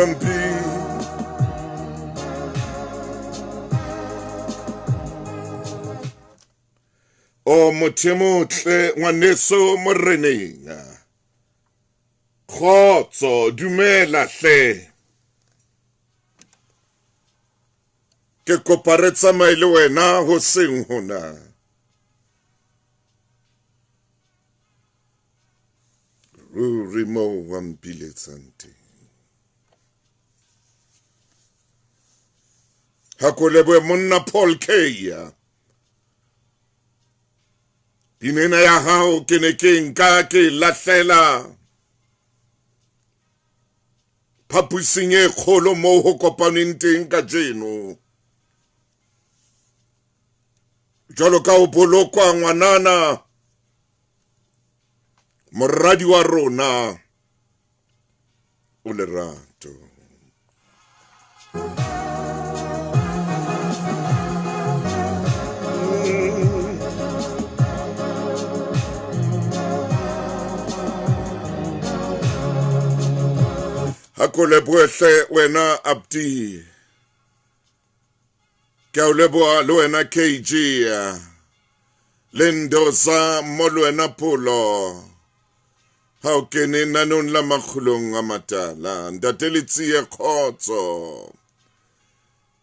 Rampi. O motho e motle ngwaneso moreneng. Kgotso, dumela hle. Ke kopa re tsamaye le wena hoseng hona. Ruri moo wa mpiletsang teng. Ha ko lebohe monna Paul Keya. Pina ena ya hao ke ne ke nka ke e lahlela phapusing e kgolo moo ho kopanweng teng kajeno. Jwalo ka ho bolokwa ngwanana moradi wa rona o lerato. Ha ko lebohe wena Abdi. Ke a o leboha le wena KG. Le Ndoza mo le wena Pholo. Ha o kene nanong la makgulong a matala. Ntate Letsie kgotso.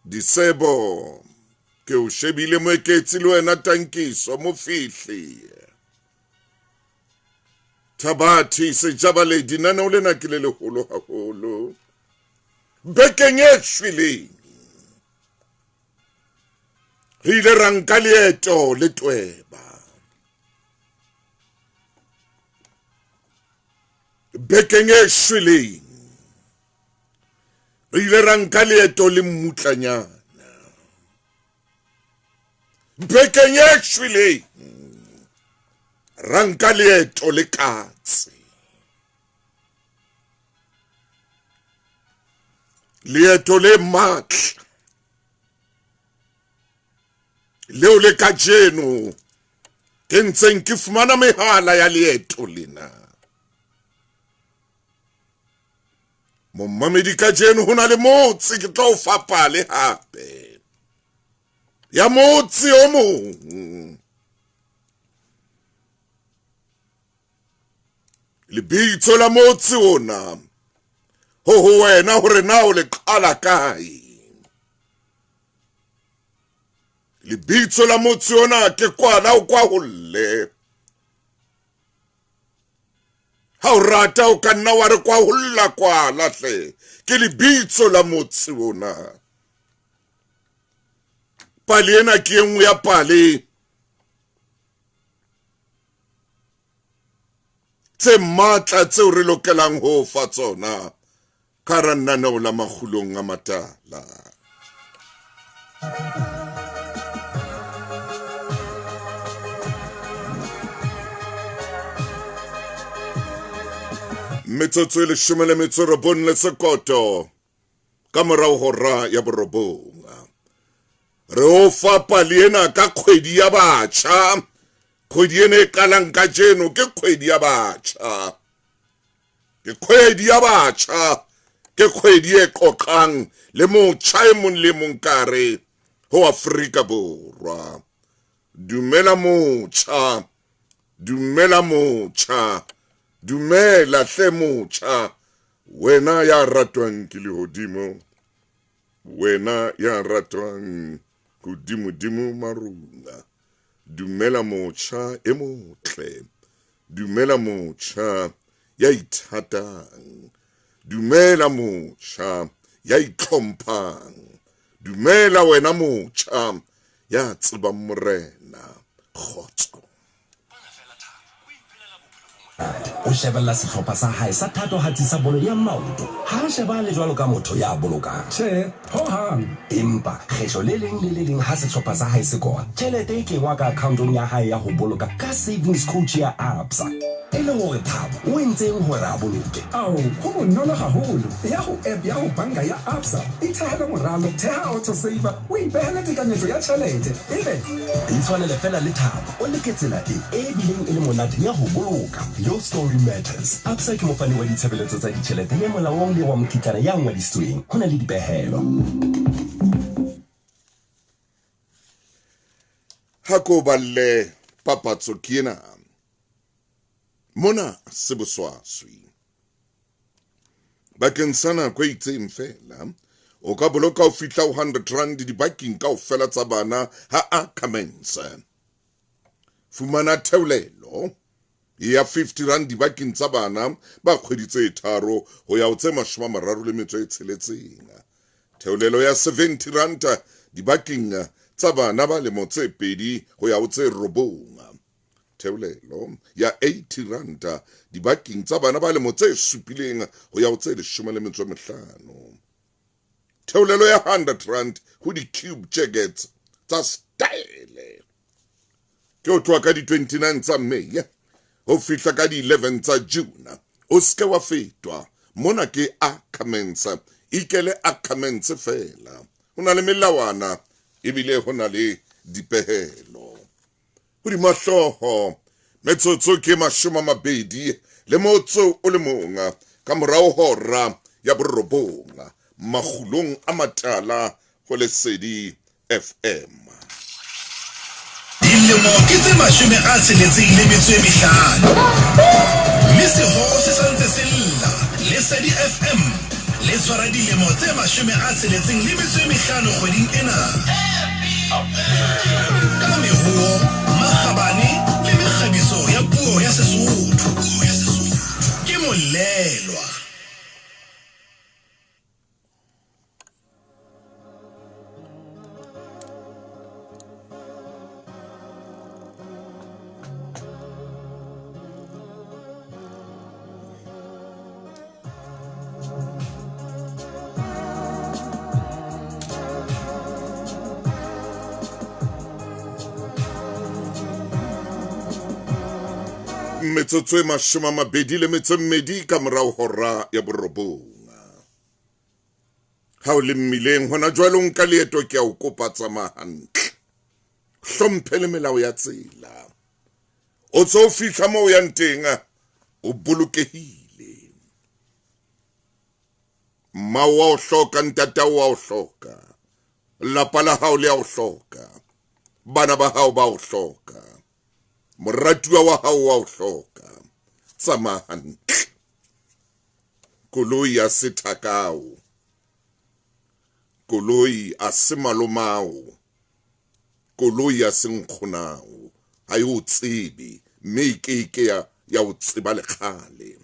Disebo ke o shebile moeketsi le wena Tankiso Mofihli. Thabathi Sejabaledi naneo lena ke le leholo haholo. Bekeng e shweleng re ile ra nka leeto le tweba. Bekeng e shweleng re ile ra nka leeto le mmutlanyana. Bekeng e shweleng ra nka leeto le katse. Leeto le matla leo le kajeno ke ntseng ke fumana mehala ya leeto lena. Momamedi kajeno ho na le motse ke tlo o fa pale hape ya motse o mong. Lebitso la motse ona ho ho wena hore na o le qala kae. Lebitso la motse ona ke kwala o kwaholle. Ha o rata o ka nna wa re kwaholla kwala hle. Ke lebitso la motse ona. Pale ena ke e nngwe ya pale tse matla tseo re lokelang ho fa tsona ka hara lenaneo la makgulong a matala. Metsotso e leshome le metso e robong le sekoto ka morao hora ya borobong. Re o fa pale ena ka kgwedi ya batjha. Kgwedi ena e qalang kajeno ke kgwedi ya batjha. Ke kgwedi ya batjha. Ke kgwedi e qoqang le motjha e mong le mong kare ho Afrika Borwa. Dumela motjha. Dumela motjha. Dumela hle motjha. Wena ya ratwang ke lehodimo. Wena ya ratwang hodimodimo maruna. Dumela motjha e motle. Dumela motjha ya ithatang. Dumela motjha ya itlhomphang. Dumela wena motjha ya tsebang Morena. Kgotso. O shebella sehlopha sa hae sa thatohatsi sa bolo ya maoto. Ha a shebale jwalo ka motho ya bolokang. Tjhe, ho hang. Empa kgetlo le leng le le leng ha sehlopha sa hae se kora, tjhelete e kengwa ka akhaontong ya hae ya ho boloka ka Savings Coach ya Absa. E le hore Thabo o entseng hore a boloke? Ao, ho bonolo haholo. Eya ho app ya ho banka ya Absa, ithehele moralo, theha auto saver, o ipehele tekanyetso ya tjhelete, ebe. Itshwanele fela le Thabo, o leke tsela e e bileng e le monate ya ho boloka. Your story matters. Absa ke mofani wa ditshebeletso tsa ditjhelete ya molaong le wa mokitlana ya ngwadisitsweng. Ho na le dipehelo. Ha ko balle papatso ke ena. Mona se boswaswi. Bakeng sa nako e itseng feela, o ka boloka ho fihla ho 100 rand dibaking kaofela tsa bana ha a commence. Fumana theolelo ya 50 rand dibakeng tsa bana ba kgwedi tse tharo ho ya ho tse 36. Theolelo ya 70 rand dibakeng tsa bana ba lemo tse pedi ho ya ho tse robong. Theolelo ya 80 rand dibakeng tsa bana ba lemo tse supileng ho ya ho tse 15. Theolelo ya 100 rand ho di-cube jackets tsa style. Ke ho tloha ka di-29 tsa May ho fihla ka di-11 tsa June. O seke wa fetwa. Mona ke Ackermans. Ikele Ackermans fela. Ho na le melawana ebile ho na le dipehelo. Hodima hlooho metsotso ke 21 ka morao hora ya borobong makgulong a matala ho Lesedi FM. Dilemo ke tse 65 mme sehoo se sa ntse se lla. Lesedi FM le tshwara dilemo tse 65 kgweding ena. Ka mehoo, makgabane le mekgabiso ya puo ya Sesotho. Ke molelwa. Metsotso e 22 ka morao hora ya borobong. Ha o le mmileng hona jwale o nka leeto, ke a o kopa tsamaya hantle. Hlomphe le melao ya tsela. O tso o fihla moo o yang teng o bolokehile. Mmao wa o hloka, ntatao wa o hloka, lapa la hao le a o hloka, bana ba hao ba o hloka, moratuwa wa hao wa o hloka. Tsamaya hantle. Koloi ya se thakao, koloi a se malomao, koloi ya se nkgonao, ha e o tsebe mme e ke ke ya o tseba lekgale.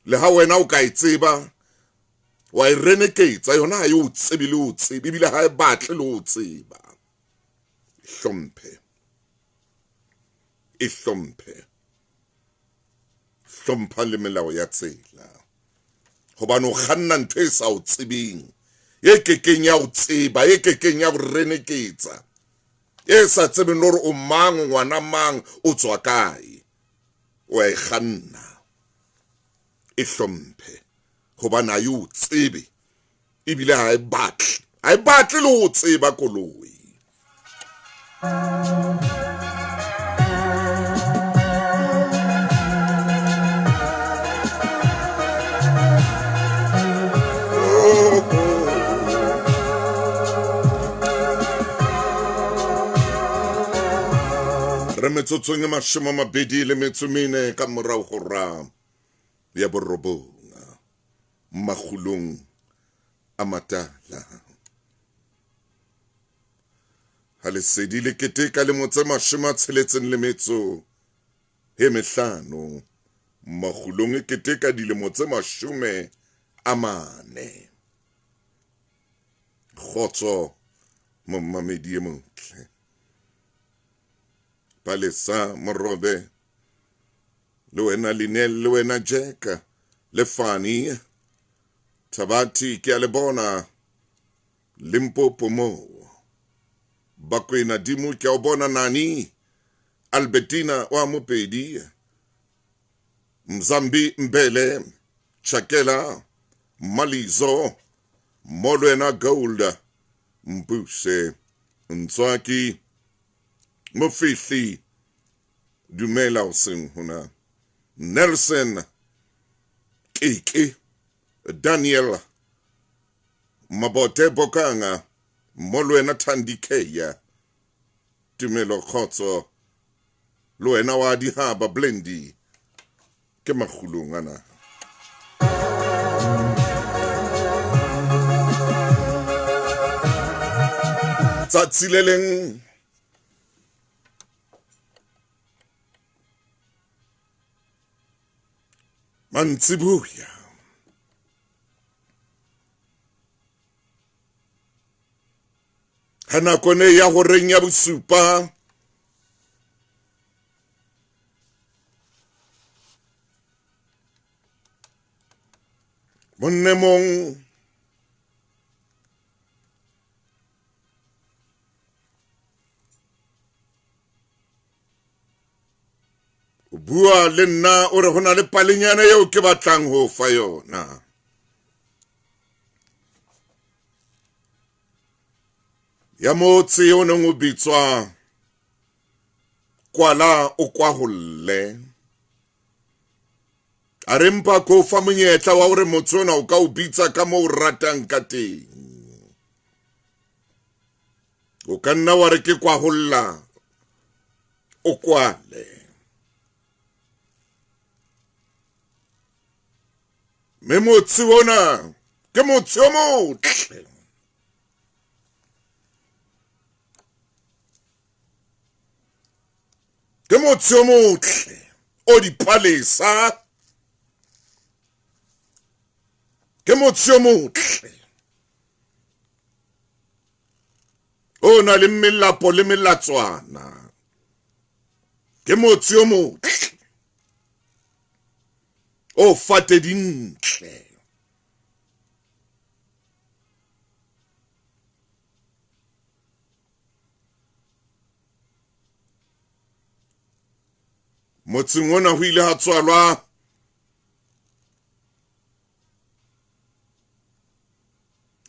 Le ha wena o ka e tseba wa e reneketsa, yona ha e o tsebe le o tsebe, ebile ha e batle le o tseba. Hlomphe, e hlomphe, hlompha le melao ya tsela, hobane o kganna ntho e sa o tsebeng, e kekeng ya o tseba, e kekeng ya o reneketsa, e sa tsebeng le hore o mang, ngwana mang, o tswa kae. O a e kganna. E hlomphe, hobane ha e o tsebe ebile ha e batle, ha e batle le ho tseba koloi. Re metsotsong e 24 ka morao hora ya borobong makgulong a matala. Ha Lesedi le keteka lemo tse 65, makgulong e keteka dilemo tse 40. Kgotso momamedi e motle. Palesa Morobe, le wena Linel, le wena Jack, le Fani Thabati, ke a le bona Limpopo moo. Bakwena Dimo, ke a o bona Nani Albertina wa Mopedi, Mzambi Mbele, Chakela, Malizo, Molwena Gold, Mbuse, Ntswaki, Mofihli, Dumela hoseng hona, Nelson, Kiki, Daniel, Mabote Bokanga, Molwena Thandikeya, Tumelo Khotso, le wena wa dihaba Blendi, ke makgulong ana. Tsatsi le leng mantsibuya, ha nako ne ya horeng ya bosupa, monne mong o bua le nna o re ho na le palenyana eo ke batlang ho fa yona. Ya motse o neng o bitswa Kwala o Kwaholle. A re mpa ko fa monyetla wa hore motse ona o ka o bitsa ka moo o ratang ka teng. O ka nna wa re ke Kwaholla o kwale. Mme motse ona ke motse o motle. Ke motse o motle o dipalesa. Ke motse o motle o na le melapo le melatswana. Ke motse o motle o fate dintle. Motseng ona ho ile ha tswalwa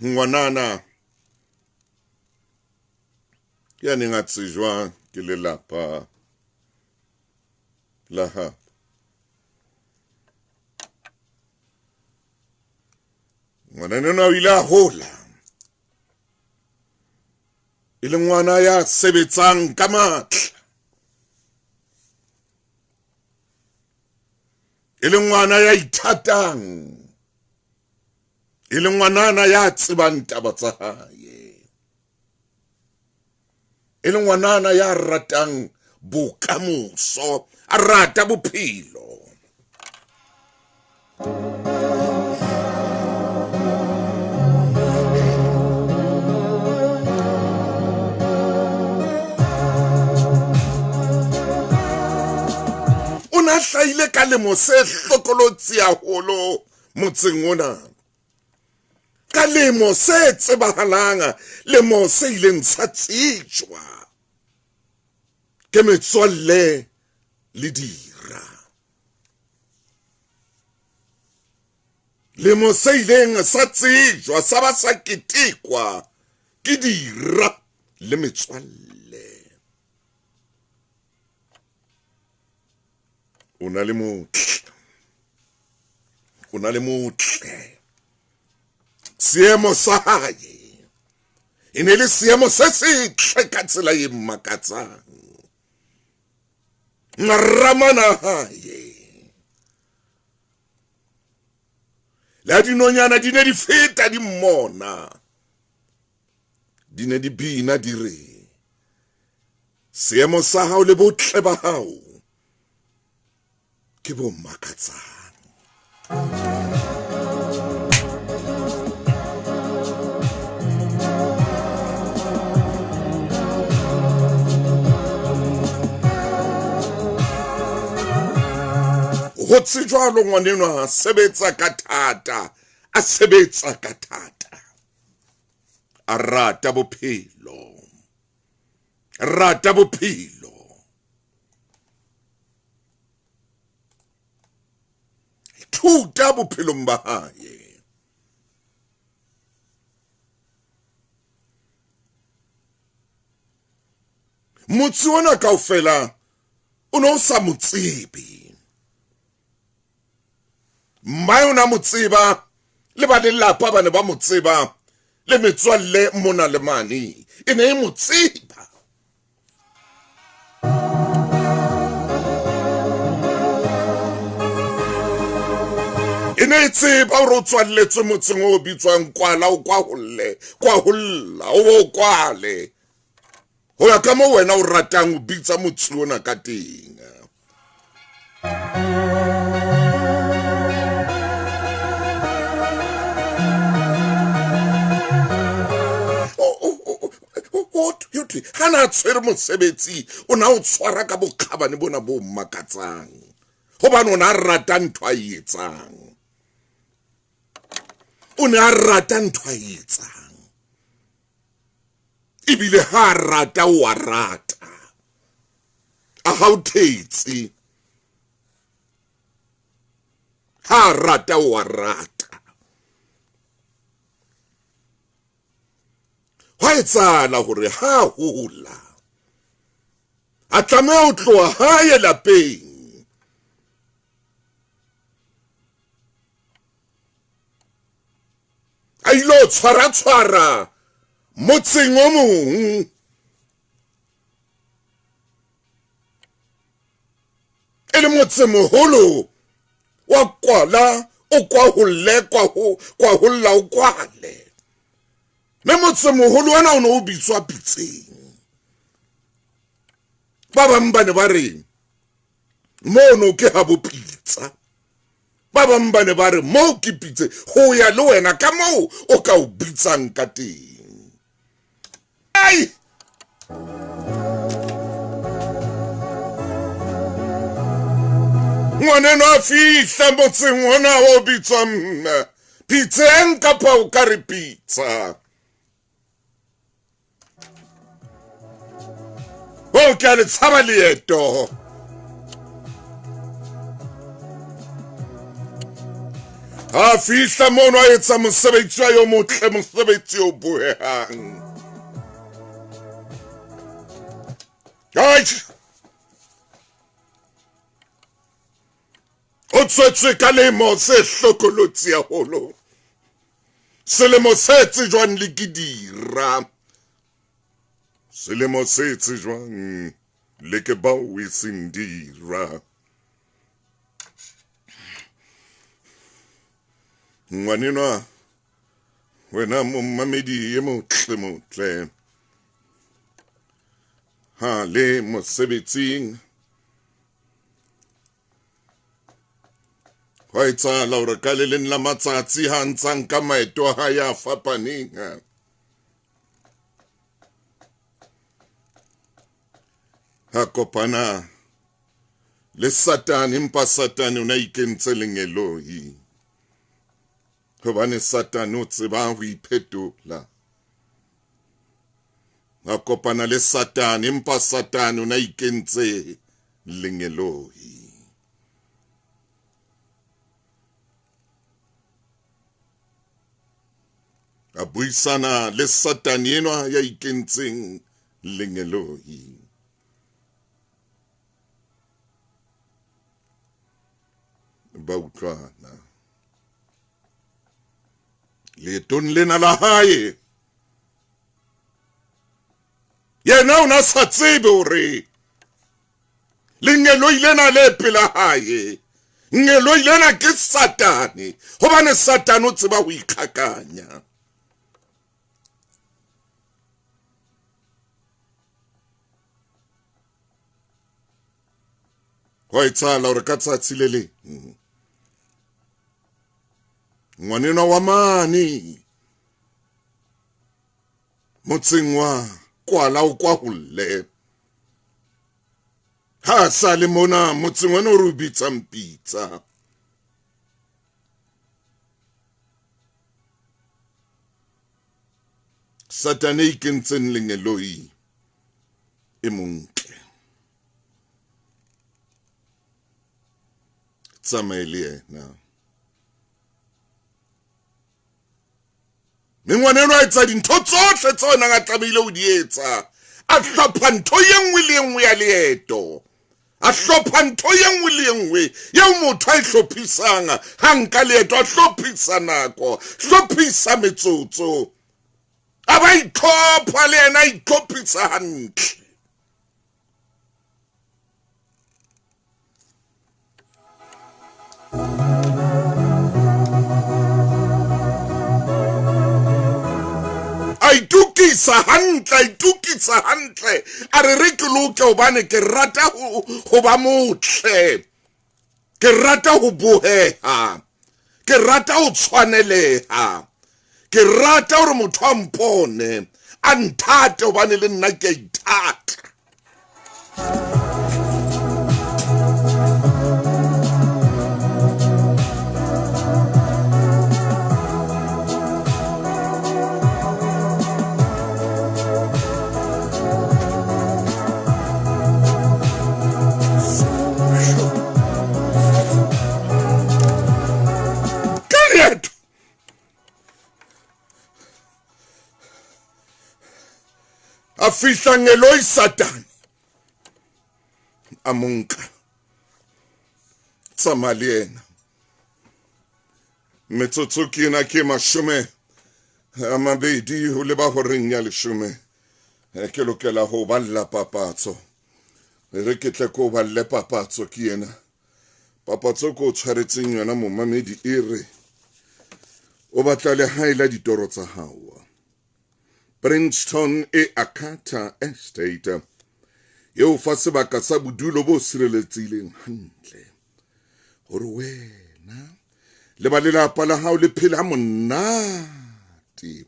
ngwanana ya neng a tsejwa ke lelapa la habo. Ngwanana enwa o ile a hola e le ngwana ya sebetsang ka matla, e le ngwana ya ithatang, e le ngwanana ya tsebang taba tsa hae, e le ngwanana ya ratang bokamoso, a rata bophelo. O na hlahile ka lemo se hlokolotsi haholo motseng ona, ka lemo se tsebahalang, lemo se ileng sa tsejwa ke metswalle le dira, lemo se ileng sa tsejwa sa ba sa ketekwa ke dira le metswalle. O na le motle, o na le motle. Seemo sa hae e ne le seemo se setle ka tsela e makatsang. Maramana hae le ha dinonyana di ne di feta di mmona, di ne di bina di re, seemo sa hao le botle ba hao ke bo makatsang. Ho tsejwalo ngwanenwa a sebetsa ka thata, a sebetsa ka thata, a rata bophelo, rata bophelo. bophelong ba hae. Motse ona kaofela o ne o sa mo tsebe. Mmae o na mo tseba, le ba lelapa ba ne ba mo tseba, le metswalle mona le mane e ne e mo tseba. E ne e tseba hore o tswalletswe motseng o bitswang Kwala, o kwaholle, kwaholla, o bo kwale. Ho ya ka moo wena o ratang ho bitsa motse ona ka teng. Ha na tshwere mosebetsi, o na o tshwara ka bokgabane bona bo makatsang. Hobane o na rata ntho a e etsang. O ne a rata ntho a e etsang. Ebile ha rata o a rata. A ha o thetse. Ha rata o a rata. Hwa etsahala hore ha hola a tlameha ho tloha hae lapeng. A ilo tshwara-tshwara motseng o mong. E le motsemoholo wa Kwala, o kwaholle, kwaholla, o kwale. Mme motsemoholo ona o ne o bitswa Pitseng. Ba bang ba ne ba re mono ke ha bo pitsa. Ba bang ba ne ba re moo ke Pitse, ho ya le wena ka moo o ka o bitsang ka teng. Ai! Ngwaneno a fihla motseng ona o bitswang Pitseng kapa o ka re Pitsa. O ke a le tshaba leeto. A fihla mono a etsa mosebetsi wa yo motle, mosebetsi o bohehang. Ai! O tswetswe ka lemo se hlokolotsi haholo. Selemo se tsejwang le ke dira. Selemo se tsejwang le ke bao e seng dira. Ngwanenwa, wena mommamedi e motle motle. Ha le mosebetsing. Hwa etsahala hore ka le leng la matsatsi ha ntsa nka maeto a hae a fapaneng. Ha kopana le Satane, empa Satane o na ikentse lengeloi. Hobane Satane o tseba ho iphetola. Ha kopana le Satane, empa Satane o na ikentse lengeloi. A buisana le Satane enwa ya ikentseng lengeloi. Ba utlwana. Leetong lena la hae, yena o na sa tsebe hore lengeloi lena le pela hae, ngeloi lena ke Satane, hobane Satane o tseba ho ikgakanya. Ho etsahala hore ka tsatsi le leng ngwanenwa wa mane motseng wa Kwala o kwaholle, ha sa le mona motseng ona o re o bitsang Pitsa. Satane e ikentseng lengeloi e montle. Tsamaye le yena. Mme ngwana enwa a etsa dintho tsohle tseo nang a tlamehile ho di etsa. A hlopha ntho ye nngwe le ye nngwe ya leeto. A hlopha ntho ye nngwe le ye nngwe eo motho a e hlophisang ha nka leeto. A hlophisa nako, hlophisa metsotso. A ba itlhopha le yena, a itlhophisa hantle. A itokisa hantle, a itokisa hantle. A re re ke loke hobane ke rata ho ba motle, ke rata ho boheha, ke rata ho tshwaneleha, ke rata hore motho a mpone a nthate hobane le nna ke a ithata. Ka leeto a fihla ngeloi Satane a mo nka, tsamaya le yena. Metsotso ke ena ke 20 ho leba horeng ya 10. Ke lokela ho balla papatso. Re ke tle ko balle papatso ke ena. Papatso ko tshwaretseng yona momamedi e re o batla lehae la ditoro tsa hao. Princeton e Akata Estate eo fa sebaka sa bodulo bo sireletsehileng hantle hore wena le ba lelapa la hao le phele ha monate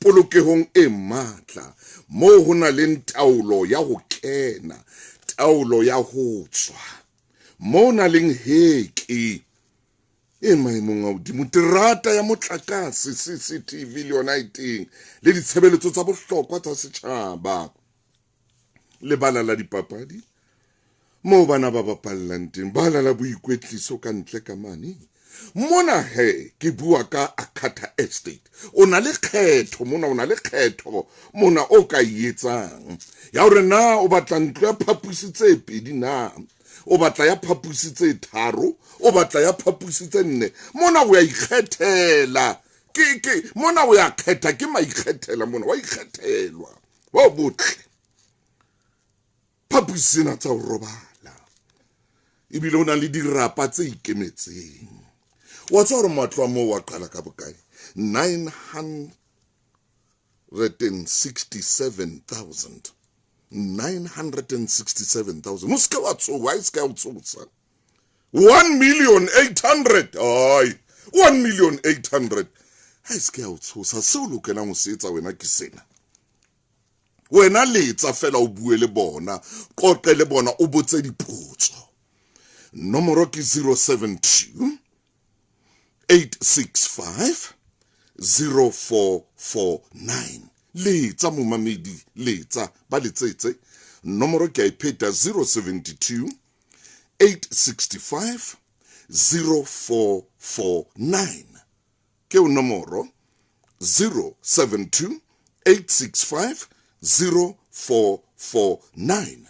polokehong e matla, moo ho na le taolo ya ho kena, taolo ya ho tswa, moo na leng heke e maemong a hodimo, terata ya motlakase, CCTV le yona e teng, le ditshebeletso tsa bohlokwa tsa setjhaba, lebala la dipapadi moo bana ba bapallang teng, bala la boikwetliso ka ntle ka mane. Mona he ke bua ka Akata Estate. O na le kgetho mona, o na le kgetho mona o ka e etsang ya hore na o batla ntlo ya phaposi tse 2 na o batla ya phaposi tse 3, o batla ya phaposi tse 4. Mona o ya ikgethela. Ke mona o ya kgetha, ke maikgethela mona, wa ikgethelwa. Bo botle. Phaposi tsena tsa ho robala. Ebile o na le dirapa tse ikemetseng. Wa tseba hore matlo a moo wa qala ka bokae? 967,000. 967,000. O se ke wa tshoha, e se ke ya o tshosa. 1,800,000. Ai, 1,800,000. Ha e se ke ya o tshosa. Seo o lokelang ho se etsa wena ke sena. Wena letsa fela o bue le bona, qoqe le bona, o botse dipotso. Nomoro ke 072 865 0449. Letsa momamedi, letsa, ba letsetse. Nomoro ke a e pheta, 072 865 0449. Ke o nomoro 072 865 0449.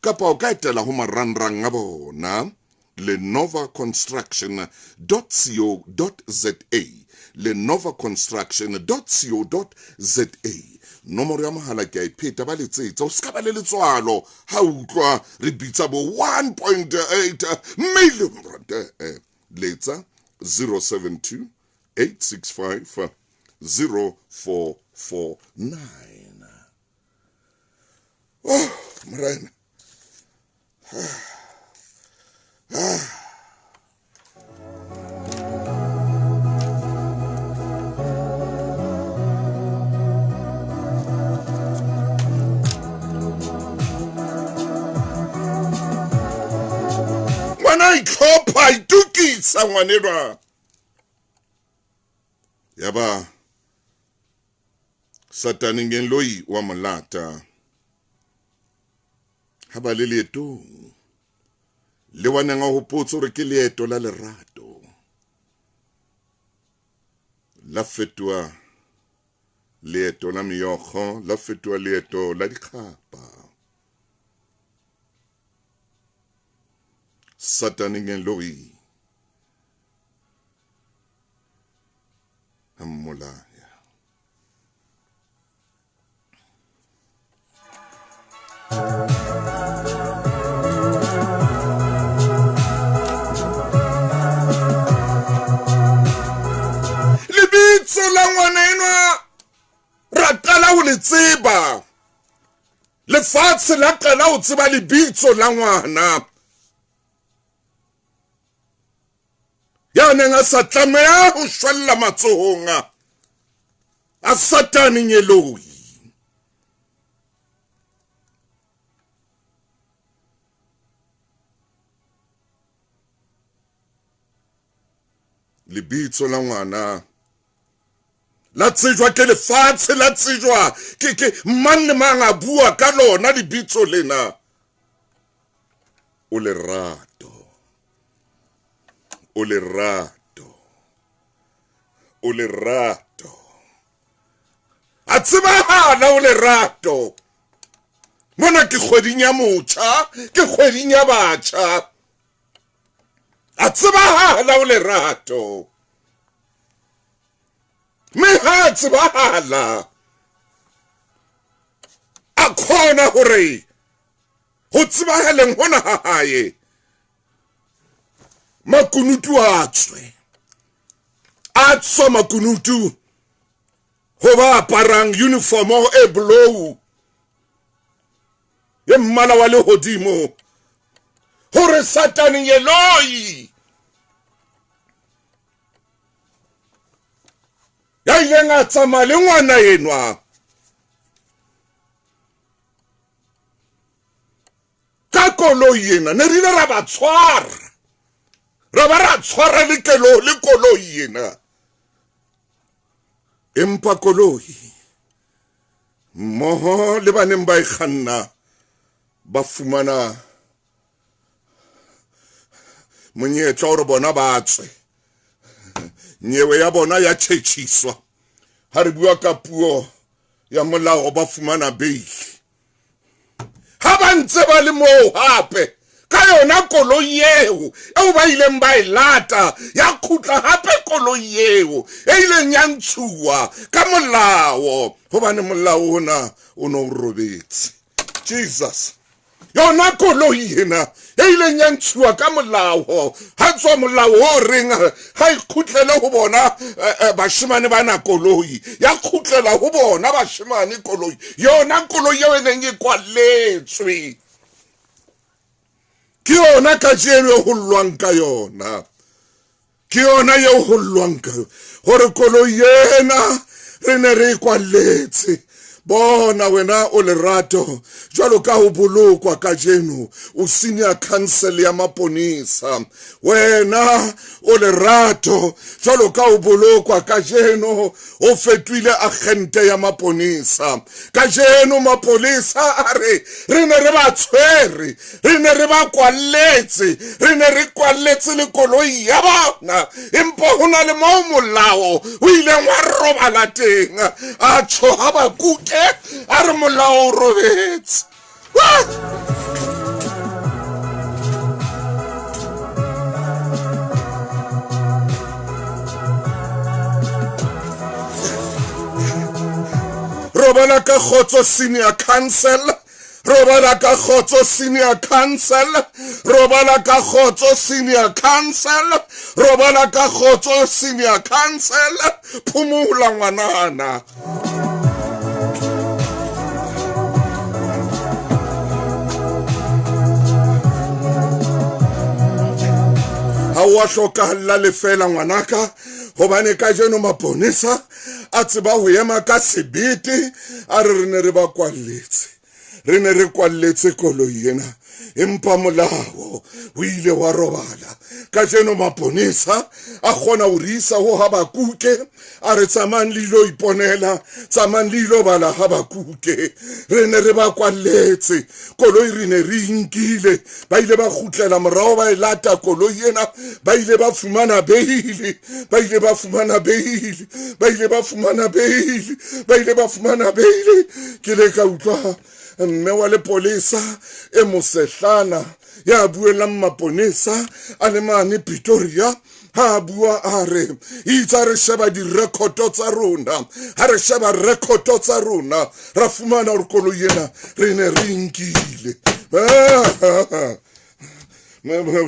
Kapa o ka etela ho marangrang a bona lenovaconstruction.co.za, lenovaconstruction.co.za. Nomoro ya mohala ke a e pheta, ba letsetsa. O se ka ba le letswalo ha utlwa re bitsa bo 1.8 million rand. Letsa 072 865 0449. Oh, morena. Ngwana a itlhopha, a itokisa ngwanenwa. Ya ba Satane ngeloi wa molata ha ba le leetong le wa neng a hopotse hore ke leeto la lerato, la fetoha Leeto la meokgo la fetoha leeto la dikgapa. Satane ngeloi a mmolaya. Lebitso la ngwana enwa ra qala ho le tseba. Lefatshe la qala ho tseba lebitso la ngwana ya neng a sa tlameha ho shwella matsohong a Satane ngeloi. Lebitso la ngwana la tsejwa ke lefatshe, la tsejwa ke mang le mang a bua ka lona lebitso lena. O lerato, o lerato, o lerato. A tsebahala o lerato. Mona ke kgweding ya motjha, ke kgweding ya batjha. A tsebahala o lerato. Mme ha a tsebahala a kgona hore ho tsebahaleng hona ha hae makunutu a tswe, a tswa makunutu ho ba aparang uniformo e blue e mmala wa lehodimo, hore Satane ngeloi ya ileng a tsamaya le ngwana enwa ka koloi ena, ne re ile ra ba tshwara, ra ba ra tshwara le kelo le koloi ena. Empa koloi mmoho le ba neng ba e kganna ba fumana monyetla hore bona ba tswe. Nyewe ya bona ya tjhetjhiswa. Ha re bua ka puo ya molao ba fumana bail. Ha ba ntse ba le moo hape ka yona koloi eo eo ba ileng ba e lata, ya kgutla hape koloi eo e ileng ya ntshuwa ka molao, hobane molao ona o no robetse. Jesus, yona koloi ena e ileng ya ntshuwa ka molao, ha tswa molao o reng ha e kgutlele ho bona bashemane bana koloi, ya kgutlela ho bona bashemane koloi, yona koloi eo e neng e kwalletswe. Ke yona kajeno e ho llwang ka yona, ke yona eo ho llwang ka yona, hore koloi ena re ne re e kwalletse. Bona wena o lerato, jwalo ka ho bolokwa kajeno o senior council ya maponesa. Wena o lerato, jwalo ka ho bolokwa kajeno o fetohile agente ya maponesa. Kajeno maponesa a re re ne re ba tshwere, re ne re ba kwalletse, re ne re kwalletse le koloi ya bona, empa ho na le moo molao o ileng wa robala teng. A tshoha ba kuke, a re molao o robetse. Robala ka kgotso senior council, robala ka kgotso senior council, robala ka kgotso senior council, robala ka kgotso senior council. Phumula ngwanana. Ha o a hlokahalla lefela ngwanaka, hobane kajeno maponesa a tseba ho ema ka sebete, a re re ne re ba kwalletse, re ne re kwalletse koloi ena, Empa molao o ile wa robala. Kajeno maponesa a kgona ho re isa ho Habakuke, a re tsamayang le ilo iponela, tsamayang le ilo bala Habakuke. Re ne re ba kwalletse, koloi re ne re inkile, ba ile ba kgutlela morao ba e lata koloi ena, ba ile ba fumana beile, ba ile ba fumana beile, ba ile ba fumana beile, ba ile ba fumana beile. Ke le ka utlwa mme wa lepolesa e mosehlana ya buellang maponesa a le mane Pretoria, ha bua a re itse re sheba direkoto tsa rona, ha re sheba rekoto tsa rona ra fumana hore koloi ena re ne re nkile.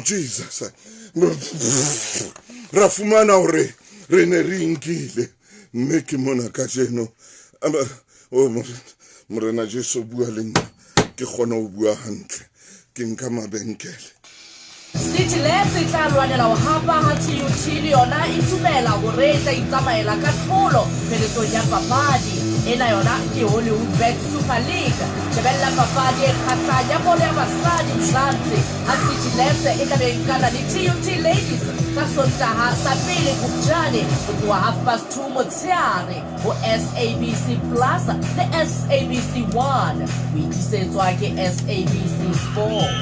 Jesus, ra fumana hore re ne re nkile. Mme ke mona kajeno, Morena Jesu bua le nna, ke kgona ho bua hantle, ke nka mabenkele. City Les e tla lwanela ho hapa ha TUT le yona e dumela hore e tla itsamaela ka tlholo pheletsong ya papadi. Ena yona ke Hollywoodbets Super League. Shebella papadi e kgahlang ya bolo ya basadi Mzansi ha City Les e tla be e nkana le TUT Ladies ka Sontaha sa pele Phupjane ho tloha 2:30 motsheare ho SABC Plus le SABC 1. O e tlisetswa ke SABC Sport.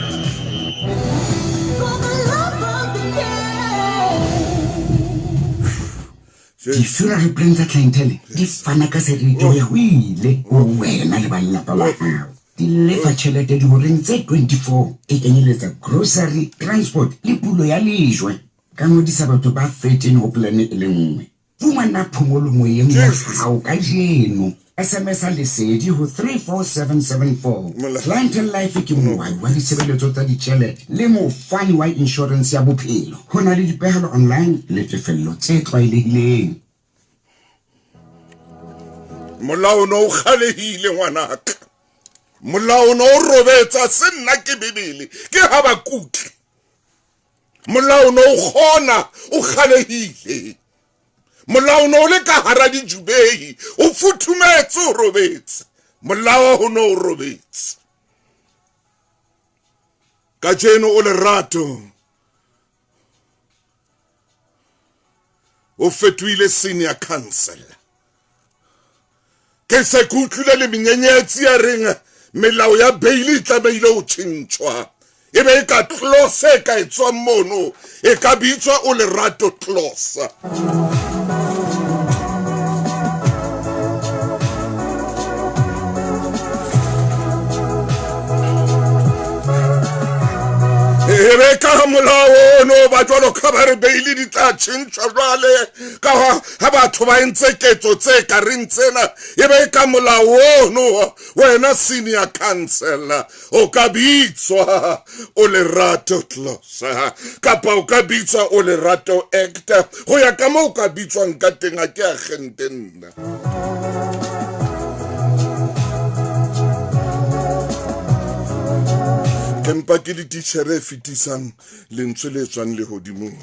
Di-funeral plan tsa Clientele di fana ka seriti go ya go ile go wena le ba lelapa la gago. Di lefa tšhelete dihoreng tse 24, e kenyeletsa grocery, transport le pulo ya lejwe. Ka ngodisa batho ba 13 go plan e le nngwe. Fumana phomolo moyeng wa gago kajeno. SMS-a Lesedi ho 34774. Clientele Life ke moabi wa ditshebeletso tsa ditjhelete le mofani wa inshorense ya bophelo. Ho na le dipehelo online le tefello tse tlwaelehileng. Molao no o kgalehile ngwanaka. Molao no o robetsa se nna ke Bibele ke Habakuke. Molao no o kgona o kgalehile. Molao no o le ka hara dijubei, o futhumetse o robetse. Molao ho no o robetse. Kajeno o lerato o fetohile senior council. Ke se ke utlwile le menyenyetsi ya reng melao ya bail e tlamehile ho tjhentjhwa, e be e ka clause e ka etswang mono e ka bitswa o lerato clause. E be ka molao ono ba jwalo ka ba re bail di tla tjhentjhwa jwale ka ha batho ba entse ketso tse ka reng tsena, e be ka molao ono wena senior council o ka bitswa o lerato clause kapa o ka bitswa o lerato act, ho ya ka moo o ka bitswang ka teng. Ha ke agente nna. Ke mpa ke le titjhere e fetisang lentswe le tswang lehodimong.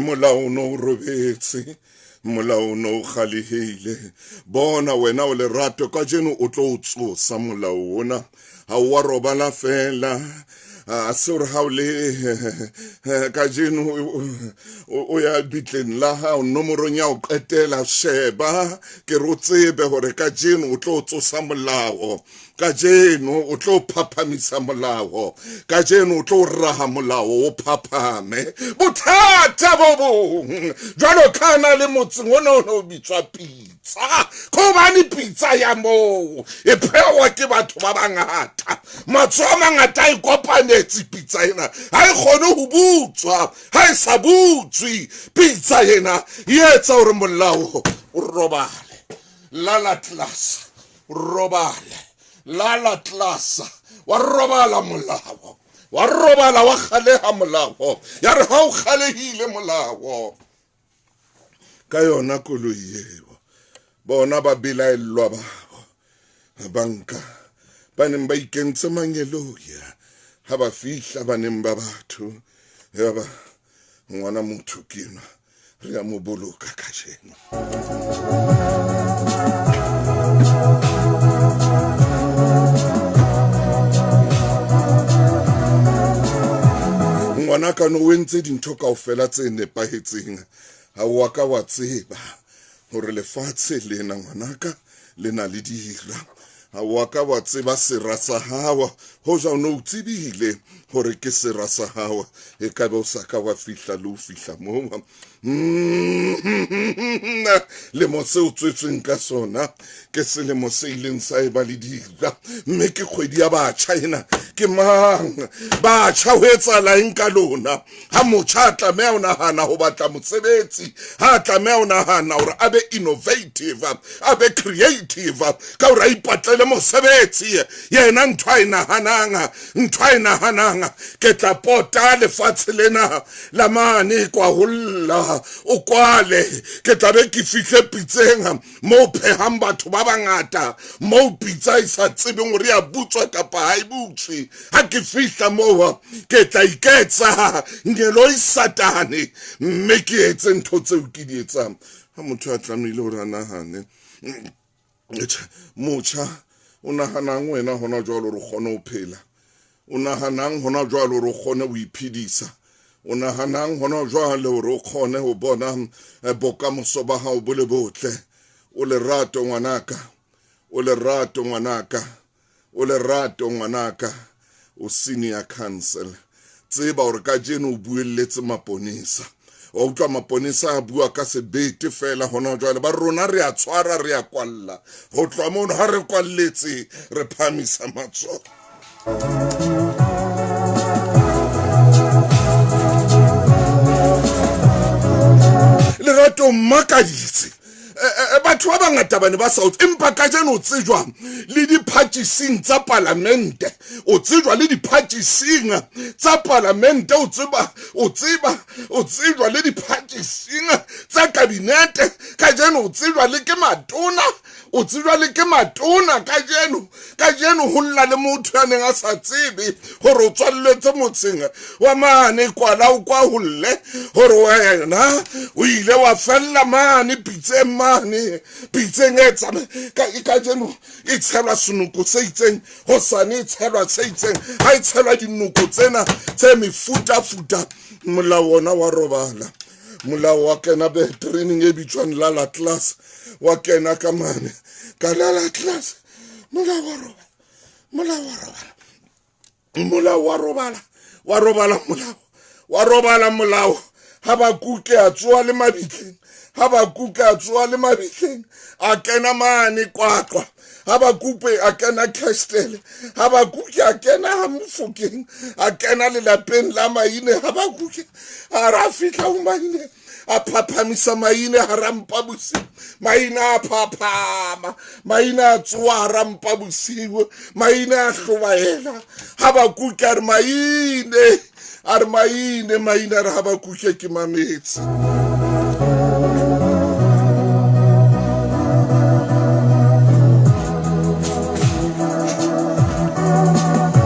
Molao no o robetse, molao no o kgalehile. Bona wena o lerato kajeno o tlo o tsosa molao ona. Ha o wa robala fela, a se hore ha o le kajeno o ya bitleng la hao nomorong ya ho qetela, sheba ke re o tsebe hore kajeno o tlo tsosa molao, kajeno o tlo phaphamisa molao, kajeno o tlo raha molao o phaphame. Bothata bo bong jwalo ka na le motseng ona o ne o bitswa pitsa, hobane pitsa ya moo e phehwa ke batho ba bangata, matsoho a mangata a e kopanetse pitsa ena, ha e kgone ho butswa, ha e sa butswe pitsa ena e etsa hore molao o robale. Lala tlasa, robale, lala tlasa, wa robala molao, wa robala, wa kgaleha molao. Ya re ha o kgalehile molao ka yona koloi eo, bona ba belaellwa bao banka ba neng ba ikentse mangeloi, ha ba fihla baneng ba batho, ya ba ngwana motho ke enwa Re a mo boloka kajeno. Ngwana ka no o entse dintho kaofela tse nepahetseng. Ha o a ka wa tseba hore lefatshe lena ngwanaka le na le dira. Ha o a ka wa tseba sera sa hao. Hoja o ne o tsebile hore ke sera sa hao, e ka be o sa ka wa fihla le ho fihla moo. Lemo seo tswetsweng ka sona ke selemo se ileng sa eba le dira, mme ke kgwedi ya batjha ena. Ke mang batjha? Ho etsahala eng ka lona? Ha motjha a tlameha ho nahana ho batla mosebetsi, ha a tlameha ho nahana hore a be innovative, a be creative ka hore a ipatlele mosebetsi, yena ntho a e nahanang, ntho a e nahanang, ke tla pota lefatshe lena la mane kwa holla o kwale, ke tla be ke fihle pitseng moo phehang batho ba bangata, moo pitsa e sa tsebeng hore ya butswa kapa ha e butswe. Ha ke fihla moo ke tla iketsa ngeloi Satane, mme ke etse ntho tseo ke di etsang. Ha motho a tlamehile hore a nahane, motjha o nahanang wena hona jwale hore o kgone ho phela? O nahanang hona jwale hore o kgone ho iphedisa? O nahanang hona jwale hore o kgone ho bona bokamoso ba hao bo le botle? O lerato ngwanaka, o lerato ngwanaka, o lerato ngwanaka, o senior council. Tseba hore kajeno o buelletse maponesa. Wa utlwa maponesa a bua ka sebete fela hona jwale, ba rona re a tshwara, re a kwalla. Ho tloha mono ha re kwalletse, re phahamisa matsoho. Lerato mmakaditse. Batho ba bangata ba ne ba sa o, empa kajeno o tsejwa le diphatjising tsa palamente, o tsejwa le diphatjising tsa palamente, o tseba, o tseba, o tsejwa le diphatjising tsa kabinete kajeno, o tsejwa le ke matona, o tsejwa le ke matona kajeno. Kajeno ho lla le motho ya neng a sa tsebe hore o tswalletse motseng wa mane kwala o kwa holle, hore wena o ile wa fella mane pitseng, mane pitseng e tsama kajeno e tshelwa senoko se itseng, hosane e tshelwa se itseng, ha e tshelwa dinoko tsena tse mefutafuta, molao ona wa robala. Molao wa kena be training e bitswang lala class, wa kena ka mane ka lala class. Molao wa robala, molao wa robala, molao wa robala, wa robala, molao wa robala, molao. Ha ba kuke a tsoa le mabitleng, ha ba kuke a tsoa le mabitleng, a kena mane Qwaqwa, ha ba kupe a kena Castle, ha ba kuke a kena ha Mofokeng, a kena lelapeng la Maine, ha ba kuke a ra fihla ho Maine, a phaphamisa Maine hara mpa bosiu, Maine a phaphama, Maine a tsoa hara mpa bosiu, Maine a hlobaela. Ha ba kuke a re Maine, a re Maine, Maine a re ha ba kuke ke mametse.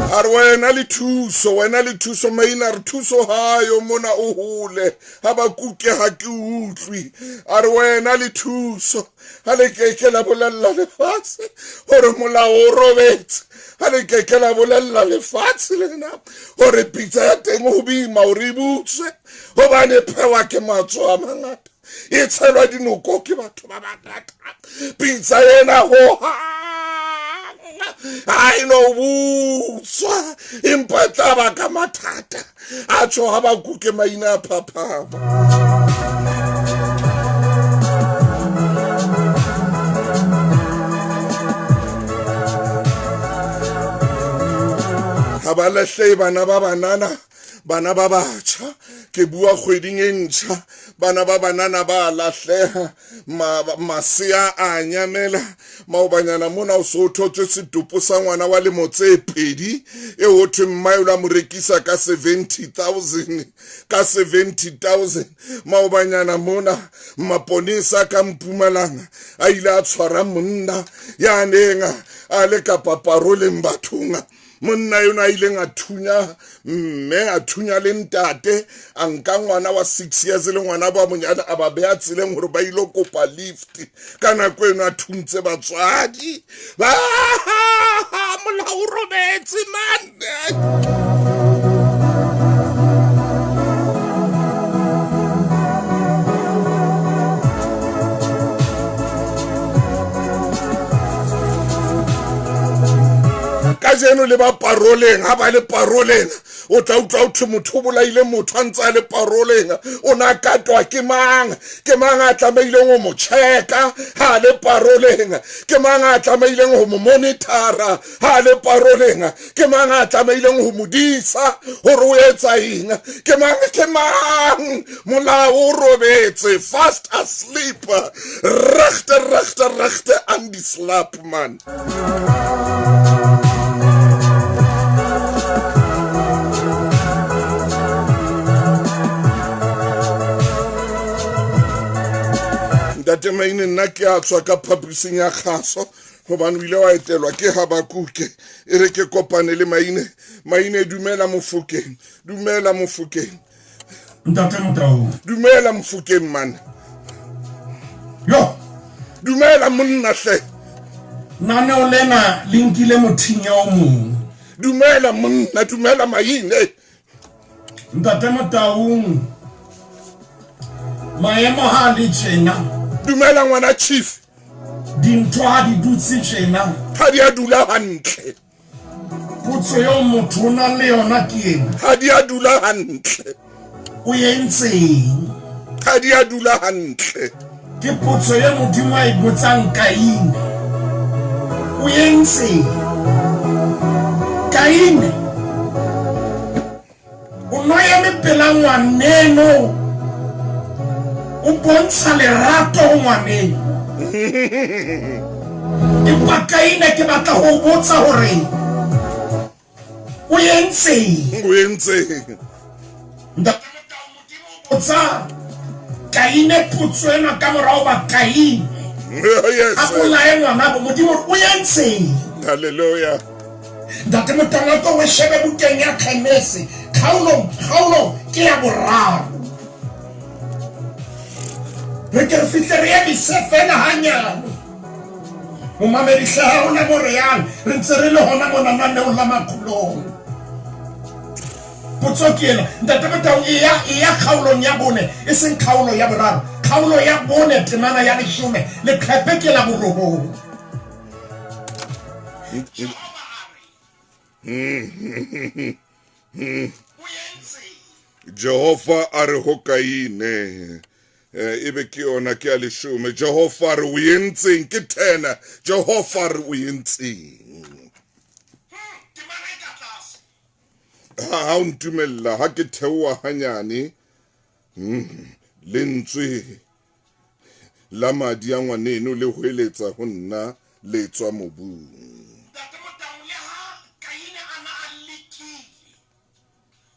A re wena le thuso, wena le thuso, Maine a re thuso hayo mona o hole, ha ba kuke ha ke utlwe. A re wena le thuso, ha le keke la bolella lefatshe hore molao o robetse, ha le keke la bolella lefatshe lena hore pitsa ya teng ho boima hore e butswe, hobane phewa ke matsoho a mangata, e tshelwa dinoko ke batho ba bangata. Pitsa ena hohang ha e no butswa, empa e tla baka mathata. A tjho ha ba kuke maina a phaphama. Ha ba lahlehe bana ba banana, bana ba batjha. Ke bua kgweding e ntjha, bana ba banana ba lahleha, masea a nyamela. Maobanyana mona o so thotswe setopo sa ngwana wa lemo tse pedi e ho thweng mmae o la mo rekisa ka 70,000, ka 70,000. Maobanyana mona maponesa ka Mpumalanga a ile a tshwara monna ya neng a le kapa paroleng bathong. Monna eno a ileng a thunya mme a thunya le ntate, a nka ngwana wa 6 years le ngwana ba monyane a ba beha tseleng hore ba ilo kopa lift. Ka nako eno a thuntse batswadi. Ba molao o robetse man. Kajeno le ba paroleng, ha ba le paroleng, o tla utlwa ho thwe motho o bolaile motho a ntse a le paroleng, o na katwa ke mang? Ke mang a tlamehileng ho mo checka ha a le paroleng? Ke mang a tlamehileng ho mo monitora ha a le paroleng? Ke mang a tlamehileng ho mo disa hore o etsa eng? Ke mang, ke mang? Molao o robetse, fast asleep, regte, regte, regte, and the slap man. Ntate Maine, nna ke a tswa ka phaposing ya kgaso hobane o ile wa etelwa ke Habakuke. E re ke kopane le Maine. Maine, dumela Mofokeng, dumela Mofokeng. Ntate Motau. Dumela Mofokeng man. Yo. Dumela monna hle. Naneo lena le nkile mothinya o mong. Dumela monna, dumela Maine. Ntate Motaung, maemo ha le tjena. Dumela ngwana chief. Dintho ha di dutse tjena. Ha di a dula hantle. Potso eo motho o nang le yona ke ena. Ha di a dula hantle. O entseng? Ha di a dula hantle. Ke potso e Modimo a e botsang Kaine. O entseng? Kaine, o no eme pela ngwaneno, o bontsha lerato ho ngwaneno. Empa Kaine, ke batla ho o botsa hore o entseng? O entseng? Ntate Motau, Modimo o botsa Kaine potso ena ka morao ba Kaine Yes. a bolaye ngwanabo. Modimo o re, o entseng? Hallelujah. Ntate Motau, a ko o shebe bukeng ya Genese, kgaolong, kgaolo ke ya boraro. Re ke re fihle re emise fela hanyane. Momamedi hle, ha hona mo re yang, re ntse re le hona mona naneong la Makhulong. Potso ke ena, Ntate Motau, e ya, e ya kgaolong ya bone, e seng kgaolo ya boraro, kgaolo ya bone, temana ya leshome, leqhepe ke la borobong. Jehova a re ho Kaine, ebe ke yona ke ya leshome. Jehova a re o entseng? Ke 10. Jehova a re o entseng? Ha o ntumella ha ke theoha hanyane, lentswe la madi a ngwaneno le hweletsa ho nna le tswa mobung. Ntate Motau, le ha Kaine a na a lekile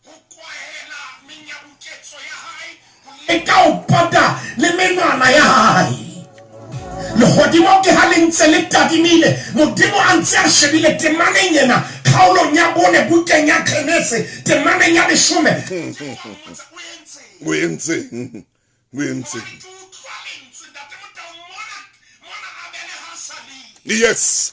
ho kwahela menyabuketso ya hae, ho leka ho pata le menwana ya hae, lehodimo ke ha le ntse le tadimile, Modimo a ntse a shebile. Temaneng ena, kgaolong ya bone bukeng ya Genese, temaneng ya leshome, O entseng? O entseng? Yes.